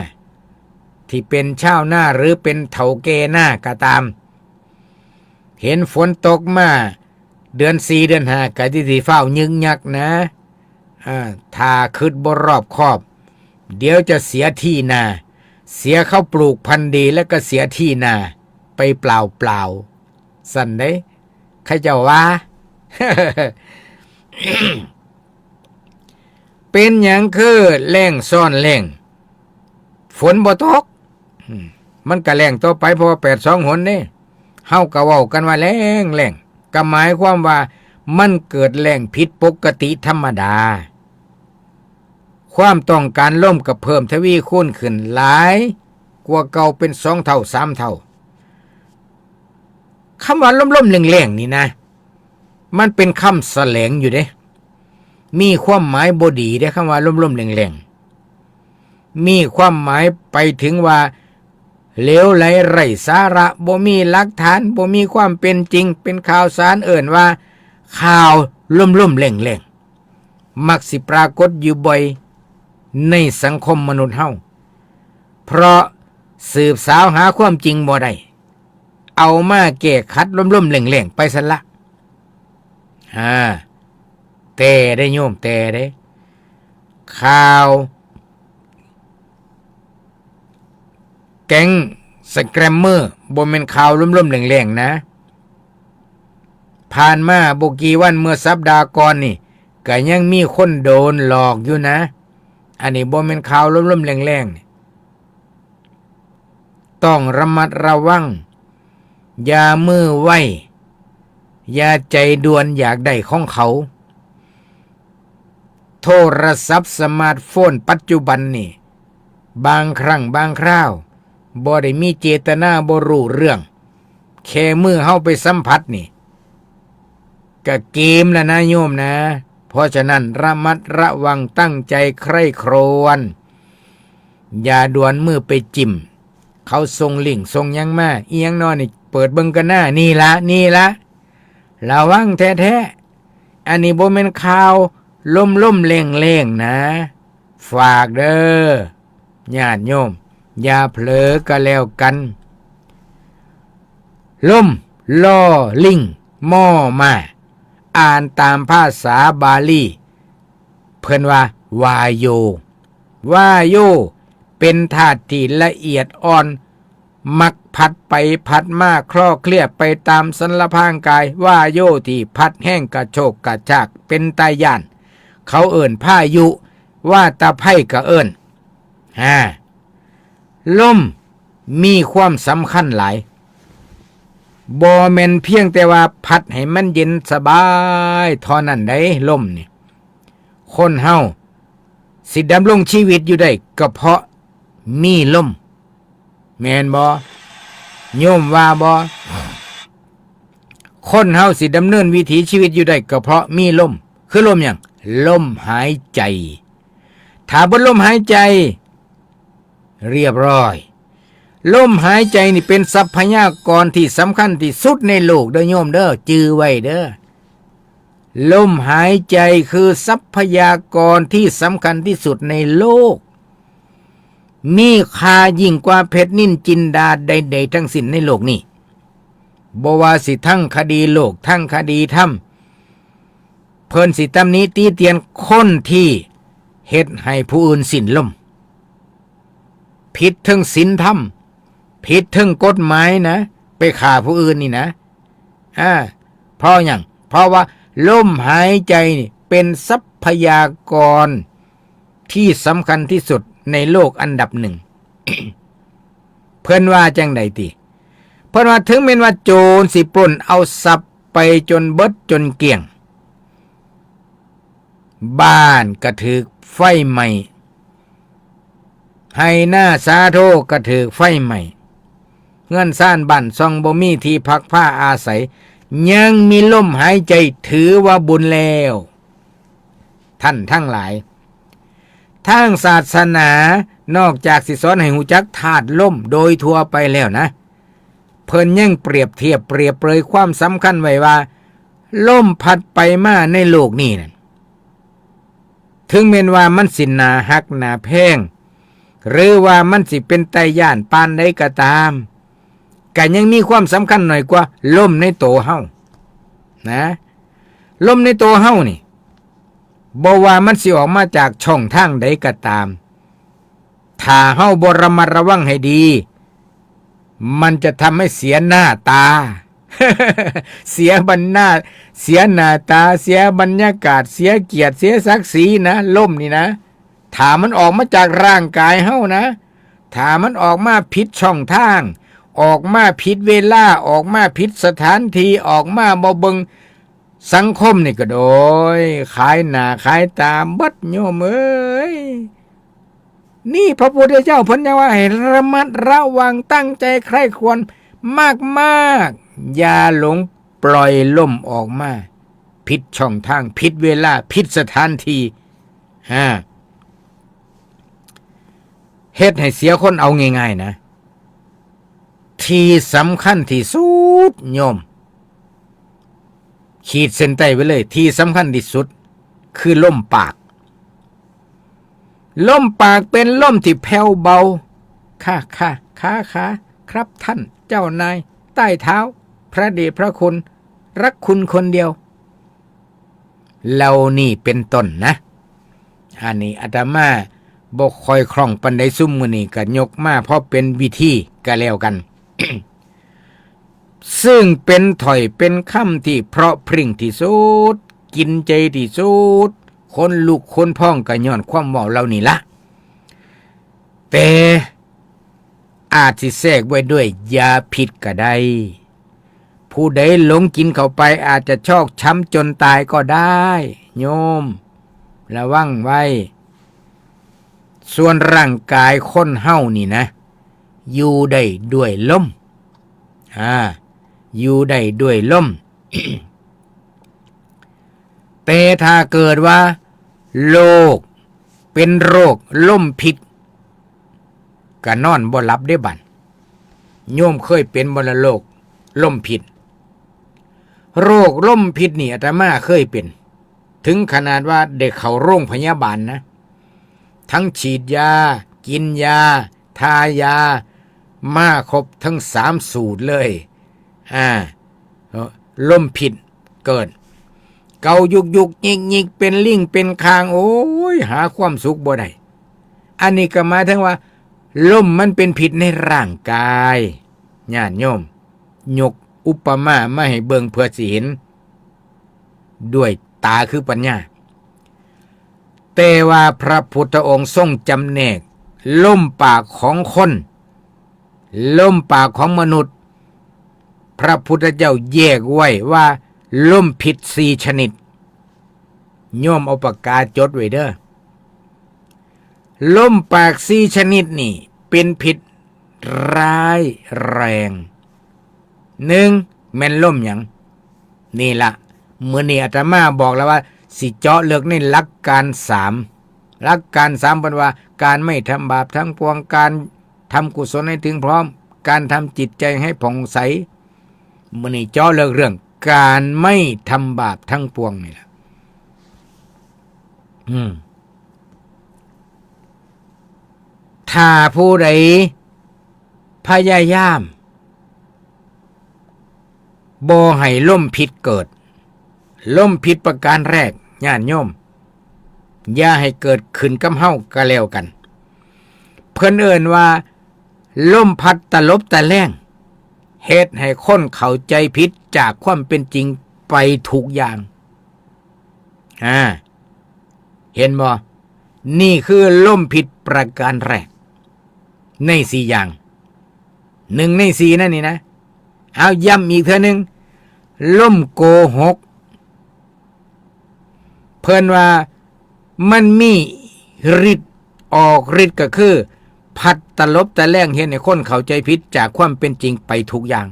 ที่เป็นชาวนาหรือเป็นเฒ่าแก่นาก็ตาม เห็นฝนตกมาเดือนสี่เดือนห้าก็สิฟ้าวยึกยักนะ อ่า ถ้าคิดบ่รอบคอบ เดี๋ยวจะเสียที่นา เสียข้าวปลูกพันธุ์ดีแล้วก็เสียที่นาไปเปล่าๆ ซั่นเด้ เขาเจ้าว่า เป็นหยังคือแล้งซ้อนแล้ง ฝนบ่ตก อืม มันก็แล้งต่อไป เพราะว่าแปดสองหนเด้ เฮาก็เว้ากันว่าแล้งแล้ง ก็หมายความว่ามันเกิดแล้งผิดปกติธรรมดา ความต้องการลมก็เพิ่มทวีคูณขึ้นหลายกว่าเก่าเป็นสองเท่าสามเท่า คำว่าลมๆแล้งๆนี่นะ มันเป็นคำแสลงอยู่เด้ มีความหมายบ่ดีเด้ คำว่าลมๆแล้งๆ มีความหมายไปถึงว่า เหลวไหลไร้สาระ บ่มีหลักฐาน บ่มีความเป็นจริง เป็นข่าวสาร เอิ้นว่าข่าวลมๆแล้งๆ มักสิปรากฏอยู่บ่อยในสังคมมนุษย์เฮา เพราะสืบสาวหาความจริงบ่ได้ เอามาแก้ขัดลมๆแล้งๆไปซั่นละ อ่า แต่ได้โยม แต่ได้ ข่าวแก๊งสแกรมเมอร์บ่แม่นข่าวล่มๆแหลงๆนะ ผ่านมาบ่กี่วันเมื่อสัปดาห์ก่อนนี่ ก็ยังมีคนโดนหลอกอยู่นะ อันนี้บ่แม่นข่าวล่มๆแหลงๆนี่ ต้องระมัดระวัง อย่ามือไว อย่าใจด่วนอยากได้ของเขา โทรศัพท์สมาร์ทโฟนปัจจุบันนี่ บางครั้งบางคราว บ่ได้มีเจตนาบ่รู้เรื่อง แค่มือเฮาไปสัมผัสนี่ ก็เกมแล้วนะโยมนะ เพราะฉะนั้นระมัดระวังตั้งใจใคร่ครวญ อย่าด่วนมือไปจิ้ม เขาส่งลิงก์ส่งหยังมา อีหยังน้อนี่ เปิดเบิ่งกันหน้า นี่ละ นี่ละ ระวังแท้ๆ อันนี้บ่แม่นข่าวล่มๆแหลงๆนะ ฝากเด้อ ญาติโยม อย่าเผลอก็แล้วกัน ล่ม ลอ ลิง มอ มา อ่านตามภาษาบาลี เพิ่นว่า วาโย วาโย เป็นธาตุที่ละเอียดอ่อน มักพัดไปพัดมาคลอเคลียไปตามสันละพางกาย วาโยที่พัดแฮงกระโชกกระชาก เป็นตาย่าน เขาเอิ้นพายุ วาตภัยก็เอิ้น ฮะ ล่มมีความสำคัญหลาย บ่แม่นเพียงแต่ว่าพัดให้มันเย็นสบายเท่านั้นได๋ ล่มนี่ คนเฮาสิดำรงชีวิตอยู่ได้ก็เพราะมีล่ม แม่นบ่ โยมว่าบ่ คนเฮาสิดำเนินวิถีชีวิตอยู่ได้ก็เพราะมีล่ม คือล่มหยัง ล่มหายใจ ถ้าบ่ล่มหายใจ เรียบร้อย ล่มหายใจนี่เป็นทรัพยากรที่สำคัญที่สุดในโลกเด้อโยมเด้อ จื่อไว้เด้อ ล่มหายใจคือทรัพยากรที่สำคัญที่สุดในโลก มีค่ายิ่งกว่าเพชรนิลจินดาใดๆทั้งสิ้นในโลกนี้ บ่ว่าสิทั้งคดีโลกทั้งคดีธรรม เพิ่นสิตำหนิติเตียนคนที่เฮ็ดให้ผู้อื่นสิ้นลม ผิดเทิงศีลธรรม ผิดเทิงกฎหมายนะ ไปฆ่าผู้อื่นนี่นะ อ่า เพราะหยัง เพราะว่าล่มหายใจนี่เป็นทรัพยากรที่สำคัญที่สุดในโลกอันดับหนึ่ง เพิ่นว่าจั่งใดติ เพิ่นว่าถึงแม่นว่าโจรสิปล้นเอาทรัพย์ไปจนเบิดจนเกลี้ยง บ้านก็ถืกไฟไหม้ ไฮ่นาสาโทก็ถืกไฟไหม้ เฮือนซานบ้านช่องบ่มีที่พักพาอาศัย ยังมีลมหายใจถือว่าบุญแล้ว ท่านทั้งหลาย ทางศาสนานอกจากสิสอนให้ฮู้จักธาตุลมโดยทั่วไปแล้วนะ เพิ่นยังเปรียบเทียบเปรียบเปรยความสำคัญไว้ว่า ลมพัดไปมาในโลกนี้นั่น ถึงแม่นว่ามันสิหน้าฮักหน้าแพง หรือว่ามันสิเป็นตาย้านปานใดก็ตาม ก็ยังมีความสำคัญน้อยกว่าลมในโตเฮา นะ ลมในโตเฮานี่ บ่ว่ามันสิออกมาจากช่องทางใดก็ตาม ถ้าเฮาบ่ระมัดระวังให้ดี มันจะทำให้เสียหน้าตา เสียบรรณา เสียหน้าตา เสียบรรยากาศ เสียเกียรติ เสียศักดิ์ศรีนะ ลมนี่นะ ถ้ามันออกมาจากร่างกายเฮานะ ถ้ามันออกมาผิดช่องทาง ออกมาผิดเวลา ออกมาผิดสถานที่ ออกมาบ่เบิ่งสังคมนี่ก็โดย ขายหน้าขายตาเบิดโยมเอ้ย นี่พระพุทธเจ้าเพิ่นยังว่าให้ระมัดระวังตั้งใจใคร่ครวญมากๆ อย่าหลงปล่อยลมออกมา ผิดช่องทาง ผิดเวลา ผิดสถานที่ ฮะ เฮ็ดให้เสียคนเอาง่ายๆนะ ที่สำคัญที่สุดโยม ขีดเส้นใต้ไว้เลย ที่สำคัญที่สุด คือลมปาก ลมปากเป็นลมที่แผ่วเบา ค่ะ ค่ะ ค่ะ ค่ะ ครับท่านเจ้านาย ใต้เท้า พระเดชพระคุณ รักคุณคนเดียว เหล่านี้เป็นต้นนะ อันนี้อาตมาบ่ค่อยคล่องปานใด ซุมมื้อนี้ก็ยกมาพอเป็นวิธีก็แล้วกัน ซึ่งเป็นถ้อยเป็นคำที่เพราะพริ้งที่สุด กินใจที่สุด ขนลุกขนพองก็ย้อนความเว้าเหล่านี้ละ แต่อาจสิแทรกไว้ด้วยยาพิษก็ได้ ผู้ใดหลงกินเข้าไปอาจจะชอกช้ำจนตายก็ได้ โยม ระวังไว้ ส่วนร่างกายคนเฮานี่นะ อยู่ได้ด้วยลม อ่า อยู่ได้ด้วยลม แต่ถ้าเกิดว่าโรค เป็นโรคลมพิษ ก็นอนบ่หลับเด้บัด โยมเคยเป็นบ่ละโรคลมพิษ โรคลมพิษนี่อาตมาเคยเป็น ถึงขนาดว่าได้เข้าโรงพยาบาลนะ ทั้งฉีดยา กินยา ทายา มาครบทั้งสามสูตรเลย อ่า ลมพิษเกิด เกายุกยุกยิกยิก เป็นลิ่งเป็นคาง โอ้ย หาความสุขบ่ได้ อันนี้ก็หมายถึงว่า ลมมันเป็นพิษในร่างกาย ญาติโยม ยกอุปมามาให้เบิ่งเพื่อสิเห็น ด้วยตาคือปัญญา แต่ว่าพระพุทธองค์ทรงจำแนก ลมปากของคน ลมปากของมนุษย์ พระพุทธเจ้าแยกไว้ว่า ลมพิษสี่ชนิด โยมเอาปากกาจดไว้เด้อ ลมปากสี่ชนิดนี่เป็นพิษร้ายแรง หนึ่ง แม่นลมหยัง นี่ละ มื้อนี้อาตมาบอกแล้วว่า สิเจาะลึกในหลักการสาม หลักการสามเพิ่นว่า การไม่ทำบาปทั้งปวง การทำกุศลให้ถึงพร้อม การทำจิตใจให้ผ่องใส มื้อนี้เจาะลึกเรื่องการไม่ทำบาปทั้งปวงนี่แหละ อืม ถ้าผู้ใดพยายามบ่ให้ลมพิษเกิด ลมพิษประการแรก ญาติโยม อย่าให้เกิดขึ้นกับเฮาก็แล้วกัน เพิ่นเอิ้นว่า ลมพัดตลบตะแลง เฮ็ดให้คนเข้าใจผิดจากความเป็นจริงไปทุกอย่าง อ่า เห็นบ่ นี่คือลมพิษประการแรก ในสี่อย่าง หนึ่งในสี่นั่นนี่นะ เอาย้ำอีกเทื่อหนึ่ง ลมโกหก เพิ่นว่ามันมีฤทธิ์ ออกฤทธิ์ก็คือ พัดตลบตะแลงเฮ็ดให้คนเข้าใจผิดจากความเป็นจริงไปทุกอย่าง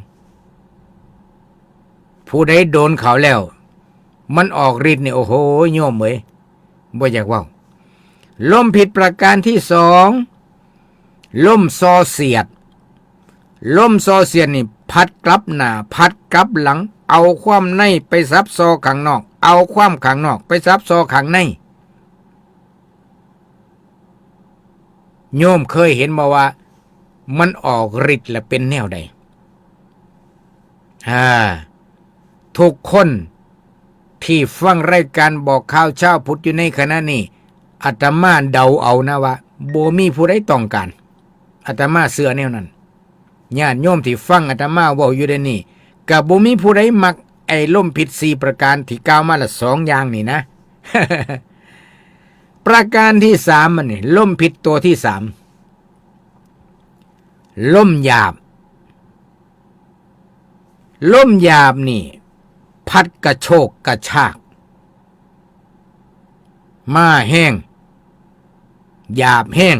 ผู้ใดโดนเขาแล้ว มันออกฤทธิ์นี่ โอ้โห โยมเอ้ย บ่อยากเว้า ลมพิษประการที่สอง ลมส่อเสียด ลมส่อเสียดนี่ พัดกลับหน้า พัดกลับหลัง เอาความในไปซับซ้อข้างนอก เอาความข้างนอกไปซับซ้อข้างใน โยมเคยเห็นบ่ว่า มันออกฤทธิ์และเป็นแนวใด อ่า ทุกคนที่ฟังรายการบอกข่าวเช้าพุทธอยู่ในขณะนี้ อาตมาเดาเอานะว่า บ่มีผู้ใดต้องการ อาตมาเชื่อแนวนั้น ญาติโยมที่ฟังอาตมาเว้าอยู่เดี๋ยวนี้ ก็บ่มีผู้ใดมักไอ้ลมพิษสี่ประการที่กล่าวมาละสองอย่างนี่นะ ประการที่สามมันนี่ ลมพิษตัวที่สาม ลมหยาบ ลมหยาบนี่ พัดกระโชกกระชาก มาแฮง หยาบแฮง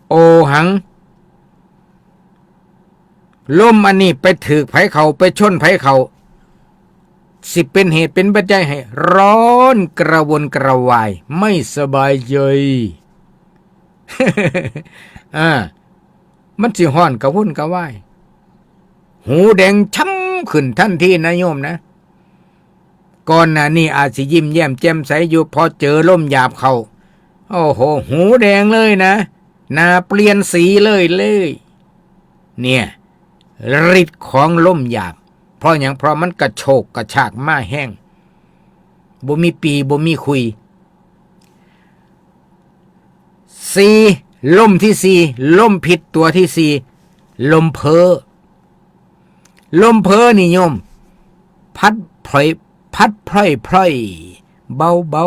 โอหัง ลมอันนี้ไปถืกไผเขา ไปชนไผเขา สิเป็นเหตุเป็นปัจจัยให้ร้อนกระวนกระวาย ไม่สบายใจ อ่า มันสิฮ้อนกระวนกระวาย หูแดงช้ำขึ้นทันทีนะโยมนะ ก่อนหน้านี้อาจสิยิ้มแย้มแจ่มใสอยู่ พอเจอลมหยาบเข้า โอ้โห หูแดงเลยนะ หน้าเปลี่ยนสีเลยเลย เนี่ย ฤทธิ์ของลมหยาบ เพราะหยัง เพราะมันกระโชกกระชากมาแฮง บ่มีปีบ่มีคุย สี่ ลมที่สี่ ลมพิษตัวที่สี่ ลมเพ้อ ลมเพ้อนี่โยม พัดพล่อย พัดพล่อยพล่อย เบาเบา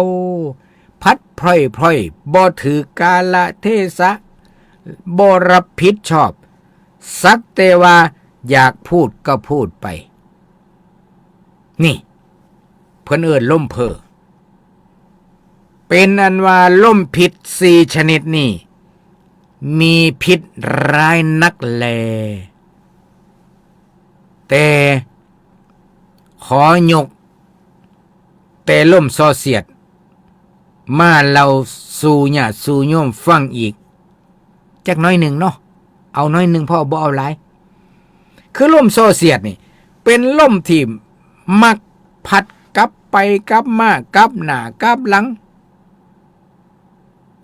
พัดพล่อยพล่อย บ่ถือกาลเทศะ บ่รับผิดชอบ สักแต่ว่าอยากพูดก็พูดไป นี่ เพิ่นเอิ้นลมเพ้อ เป็นอันว่าลมพิษสี่ชนิดนี้ มีพิษร้ายนักแล แต่ขอยกแต่ลมส่อเสียด มาเล่าสู่ญาติสู่โยมฟังอีก จักหน่อยหนึ่งเนาะ เอาหน่อยหนึ่งพอ บ่เอาหลาย คือลมส่อเสียดนี่ เป็นลมที่มักพัดกลับไปกลับมากลับหน้ากลับหลัง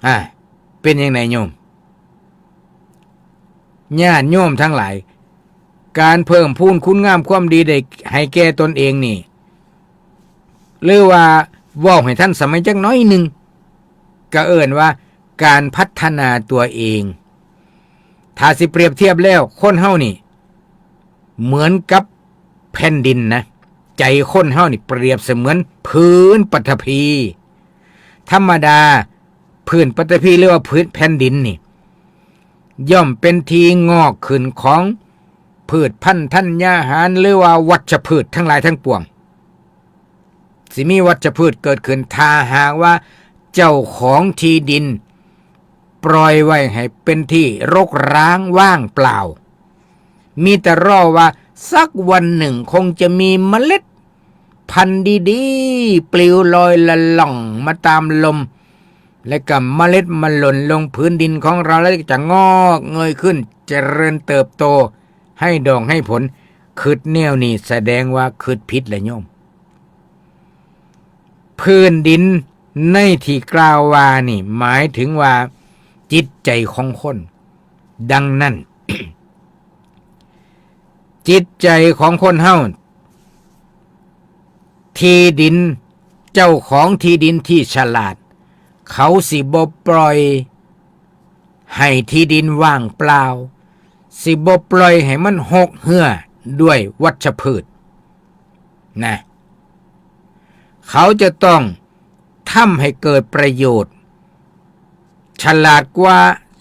อ่า เป็นจั่งใดโยม ญาติโยมทั้งหลาย การเพิ่มพูนคุณงามความดีได้ให้แก่ตนเองนี่ หรือว่าเว้าให้ทันสมัยจักหน่อยหนึ่ง ก็เอิ้นว่าการพัฒนาตัวเอง ถ้าสิเปรียบเทียบแล้ว คนเฮานี่ เหมือนกับแผ่นดินนะ ใจคนเฮานี่เปรียบเสมือนผืนปฐพี ธรรมดา ผืนปฐพีหรือว่าผืนแผ่นดินนี่ ย่อมเป็นที่งอกขึ้นของพืชพันธุ์ธัญญาหาร หรือว่าวัชพืชทั้งหลายทั้งปวง สิมีวัชพืชเกิดขึ้น ถ้าหากว่าเจ้าของที่ดิน ปล่อยไว้ให้เป็นที่รกร้างว่างเปล่า มีแต่รอว่าสักวันหนึ่งคงจะมีเมล็ดพันธุ์ดีๆ ปลิวลอยละล่องมาตามลม และก็เมล็ดมันหล่นลงพื้นดินของเรา แล้วจะงอกเงยขึ้น เจริญเติบโต ให้ดอกให้ผล คิดแนวนี้แสดงว่าคิดผิดละโยม พื้นดินในที่กล่าวว่านี่หมายถึงว่าจิตใจของคน ดังนั้น จิตใจของคนเฮา ที่ดิน เจ้าของที่ดินที่ฉลาด เขาสิบ่ปล่อยให้ที่ดินว่างเปล่า สิบ่ปล่อยให้มันฮกเหื่อด้วยวัชพืช นะ เขาจะต้องทำให้เกิดประโยชน์ ฉลาดกว่า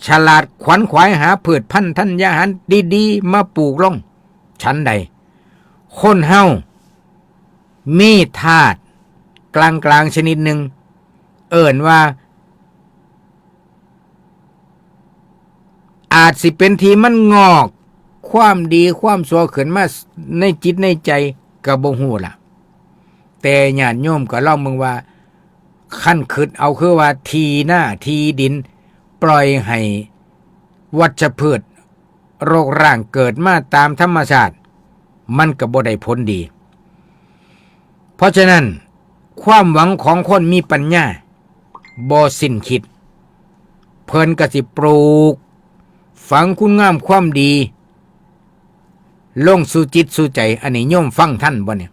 ฉลาดขวนขวายหาพืชพันธุ์ธัญญาหารดีๆ มาปลูกลง ฉันใด คนเฮามีธาตุกลางๆ ชนิดหนึ่ง เอิ้นว่า อาจสิเป็นที่มันงอกความดีความชั่วขึ้นมาในจิตในใจ ก็บ่ฮู้ล่ะ แต่ญาติโยมก็ลองเบิ่งว่า คันคิดเอาคือว่าที่นาที่ดิน ปล่อยให้วัชพืชรกร้างเกิดมาตามธรรมชาติ มันก็บ่ได้ผลดี เพราะฉะนั้น ความหวังของคนมีปัญญาบ่สิ้นคิด เพิ่นก็สิปลูกฝังคุณงามความดี ลงสู่จิตสู่ใจ อันนี้โยมฟังทันบ่เนี่ย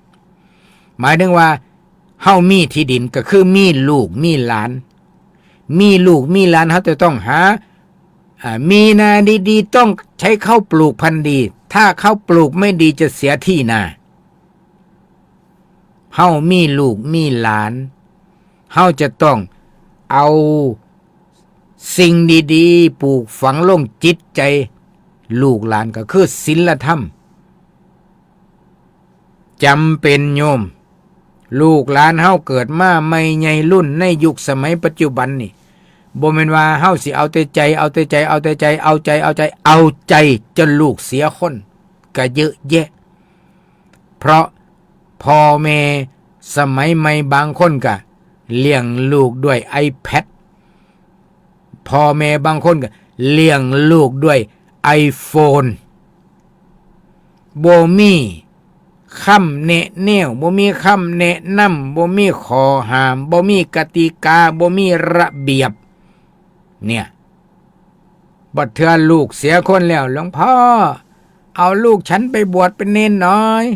หมายถึงว่า เฮามีที่ดินก็คือมีลูกมีหลาน มีลูกมีหลาน เฮาจะต้องหา อ่า มีนาดีๆ ต้องใช้เขาปลูกพันธุ์ดี ถ้าเขาปลูกไม่ดีจะเสียที่นา เฮามีลูกมีหลาน เฮาจะต้องเอาสิ่งดีๆ ปลูกฝังลงจิตใจ ลูกหลานก็คือศีลธรรม จำเป็นโยม ลูกหลานเฮาเกิดมาใหม่ใหญ่รุ่นในยุคสมัยปัจจุบันนี่ บ่แม่นว่าเฮาสิเอาแต่ใจ เอาแต่ใจ เอาแต่ใจ เอาใจ เอาใจ เอาใจจนลูกเสียคน ก็เยอะแยะ เพราะพ่อแม่สมัยใหม่บางคนก็เลี้ยงลูกด้วย iPad พ่อแม่บางคนก็เลี้ยงลูกด้วย iPhone บ่มีคำแนะแนว บ่มีคำแนะนำ บ่มีข้อห้าม บ่มีกติกา บ่มีระเบียบ เนี่ย บัดเทื่อลูกเสียคนแล้ว หลวงพ่อ เอาลูกฉันไปบวชเป็นเณรหน่อย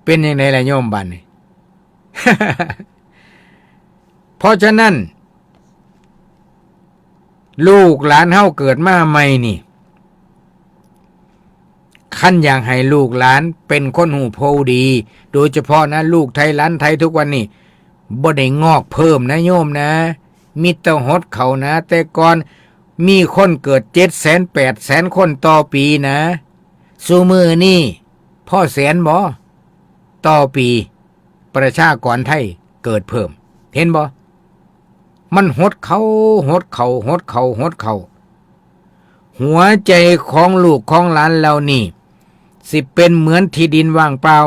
เป็นจั่งใดล่ะโยมบัดนี้ เพราะฉะนั้น ลูกหลานเฮาเกิดมาใหม่นี่ คันอยากให้ลูกหลานเป็นคนฮู้ผู้ดี โดยเฉพาะนะ ลูกไทยหลานไทยทุกวันนี้ บ่ได้งอกเพิ่มนะโยมนะ มีแต่หดเขานะ แต่ก่อนมีคนเกิดเจ็ดแสนแปดแสนคนต่อปีนะ ซุมื้อนี้พอแสนบ่ ต่อปี ประชากรไทยเกิดเพิ่ม เห็นบ่ มันหดเขา หดเขา หดเขา หดเขา หัวใจของลูกของหลานเหล่านี้ สิเป็นเหมือนที่ดินว่างเปล่า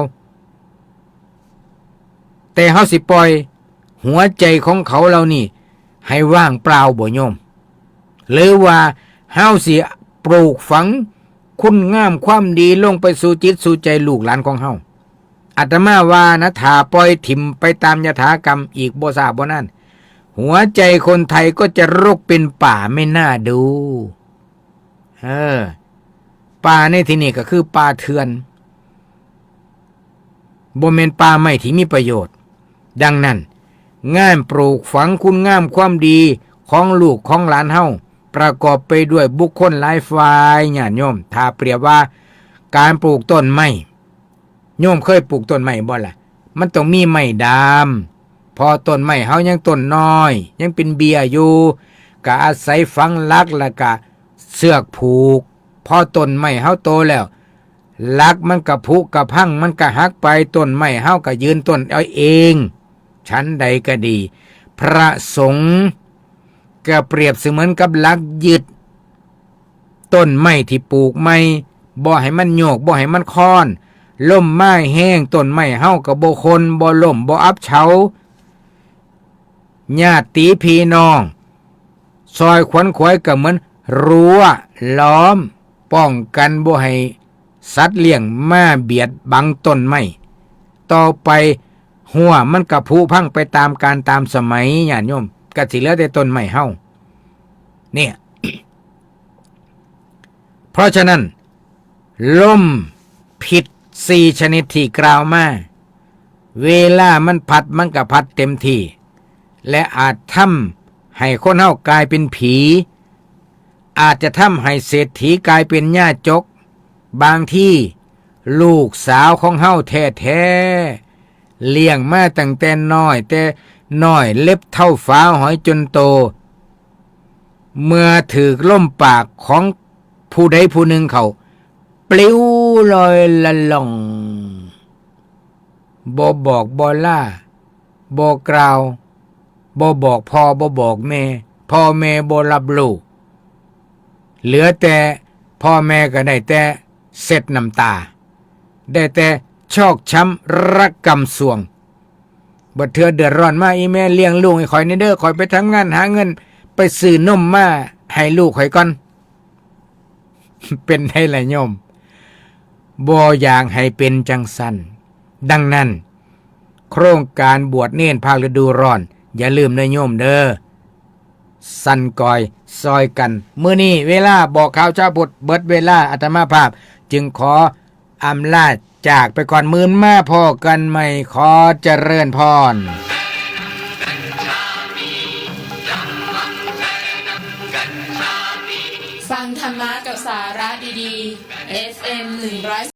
แต่เฮาสิปล่อยหัวใจของเขาเหล่านี้ให้ว่างเปล่าบ่โยม หรือว่าเฮาสิปลูกฝังคุณงามความดีลงไปสู่จิตสู่ใจลูกหลานของเฮา อาตมาว่านะ ถ้าปล่อยถิ่มไปตามยถากรรมอีกบ่ช้าบ่นาน หัวใจคนไทยก็จะรกเป็นป่าไม่น่าดู เออ ป่าในที่นี้ก็คือป่าเถื่อน บ่แม่นป่าไม้ที่มีประโยชน์ ดังนั้น งานปลูกฝังคุณงามความดีของลูกของหลานเฮา ประกอบไปด้วยบุคคลหลายฝ่าย ญาติโยม ถ้าเปรียบว่าการปลูกต้นไม้ โยมเคยปลูกต้นไม้บ่ล่ะ มันต้องมีไม้ดาม พอต้นไม้เฮายังต้นน้อย ยังเป็นเบี้ยอยู่ ก็อาศัยฝังหลักแล้วก็เสือกผูก พอต้นไม้เฮาโตแล้ว หลักมันก็ผุก็พัง มันก็หักไป ต้นไม้เฮาก็ยืนต้นเอาเอง ฉันใดก็ดี พระสงฆ์ก็เปรียบเสมือนกับหลักยึด ต้นไม้ที่ปลูกใหม่ บ่ให้มันโยก บ่ให้มันคอน ลมมาแฮง ต้นไม้เฮาก็บ่คน บ่ล้ม บ่อับเฉา ญาติพี่น้อง ซอยขวนขวายก็เหมือนรั้วล้อม ป้องกันบ่ให้สัตว์เลี้ยงมาเบียดบังต้นไม้ ต่อไปฮั้วมันก็ผุพังไปตามกาลตามสมัย ญาติโยม ก็สิเหลือแต่ต้นไม้เฮา เนี่ย เพราะฉะนั้น ลมพิษสี่ชนิดที่กล่าวมา เวลามันพัดมันก็พัดเต็มที่ และอาจทำให้คนเฮากลายเป็นผี อาจจะทำให้เศรษฐีกลายเป็นหญ้าจก บางทีลูกสาวของเฮาแท้ๆ เลี้ยงมาตั้งแต่น้อย แต่น้อยเล็บเท่าฝาหอยจนโต เมื่อถืกลมปากของผู้ใดผู้หนึ่งเข้า ปลิวลอยละล่อง บ่บอกบ่ลา บ่กล่าว บ่บอกพ่อ บ่บอกแม่ พ่อแม่บ่รับรู้ เหลือแต่พ่อแม่ก็ได้แต่เช็ดน้ำตา ได้แต่ชอกช้ำระกำส่วง บัดเทื่อเดือดร้อนมา อีแม่เลี้ยงลูกให้ข้อยแหน่เด้อ ข้อยไปทำงานหาเงิน ไปซื้อนมมาให้ลูกข้อยก่อน เป็นไดล่ะโยม บ่อยากให้เป็นจั่งซั้น ดังนั้น โครงการบวชเณรภาคฤดูร้อน อย่าลืมนะโยมเด้อ สั่นกอยซอยกัน มื้อนี้เวลาบอกข่าวชาวพุทธเบิดเวลา อาตมาภาพจึงขออำลาจากไปก่อน มื้อมาพ้อกันใหม่ ขอเจริญพร ฟังธรรมะกับสาระดีๆ เอฟเอ็ม หนึ่งร้อย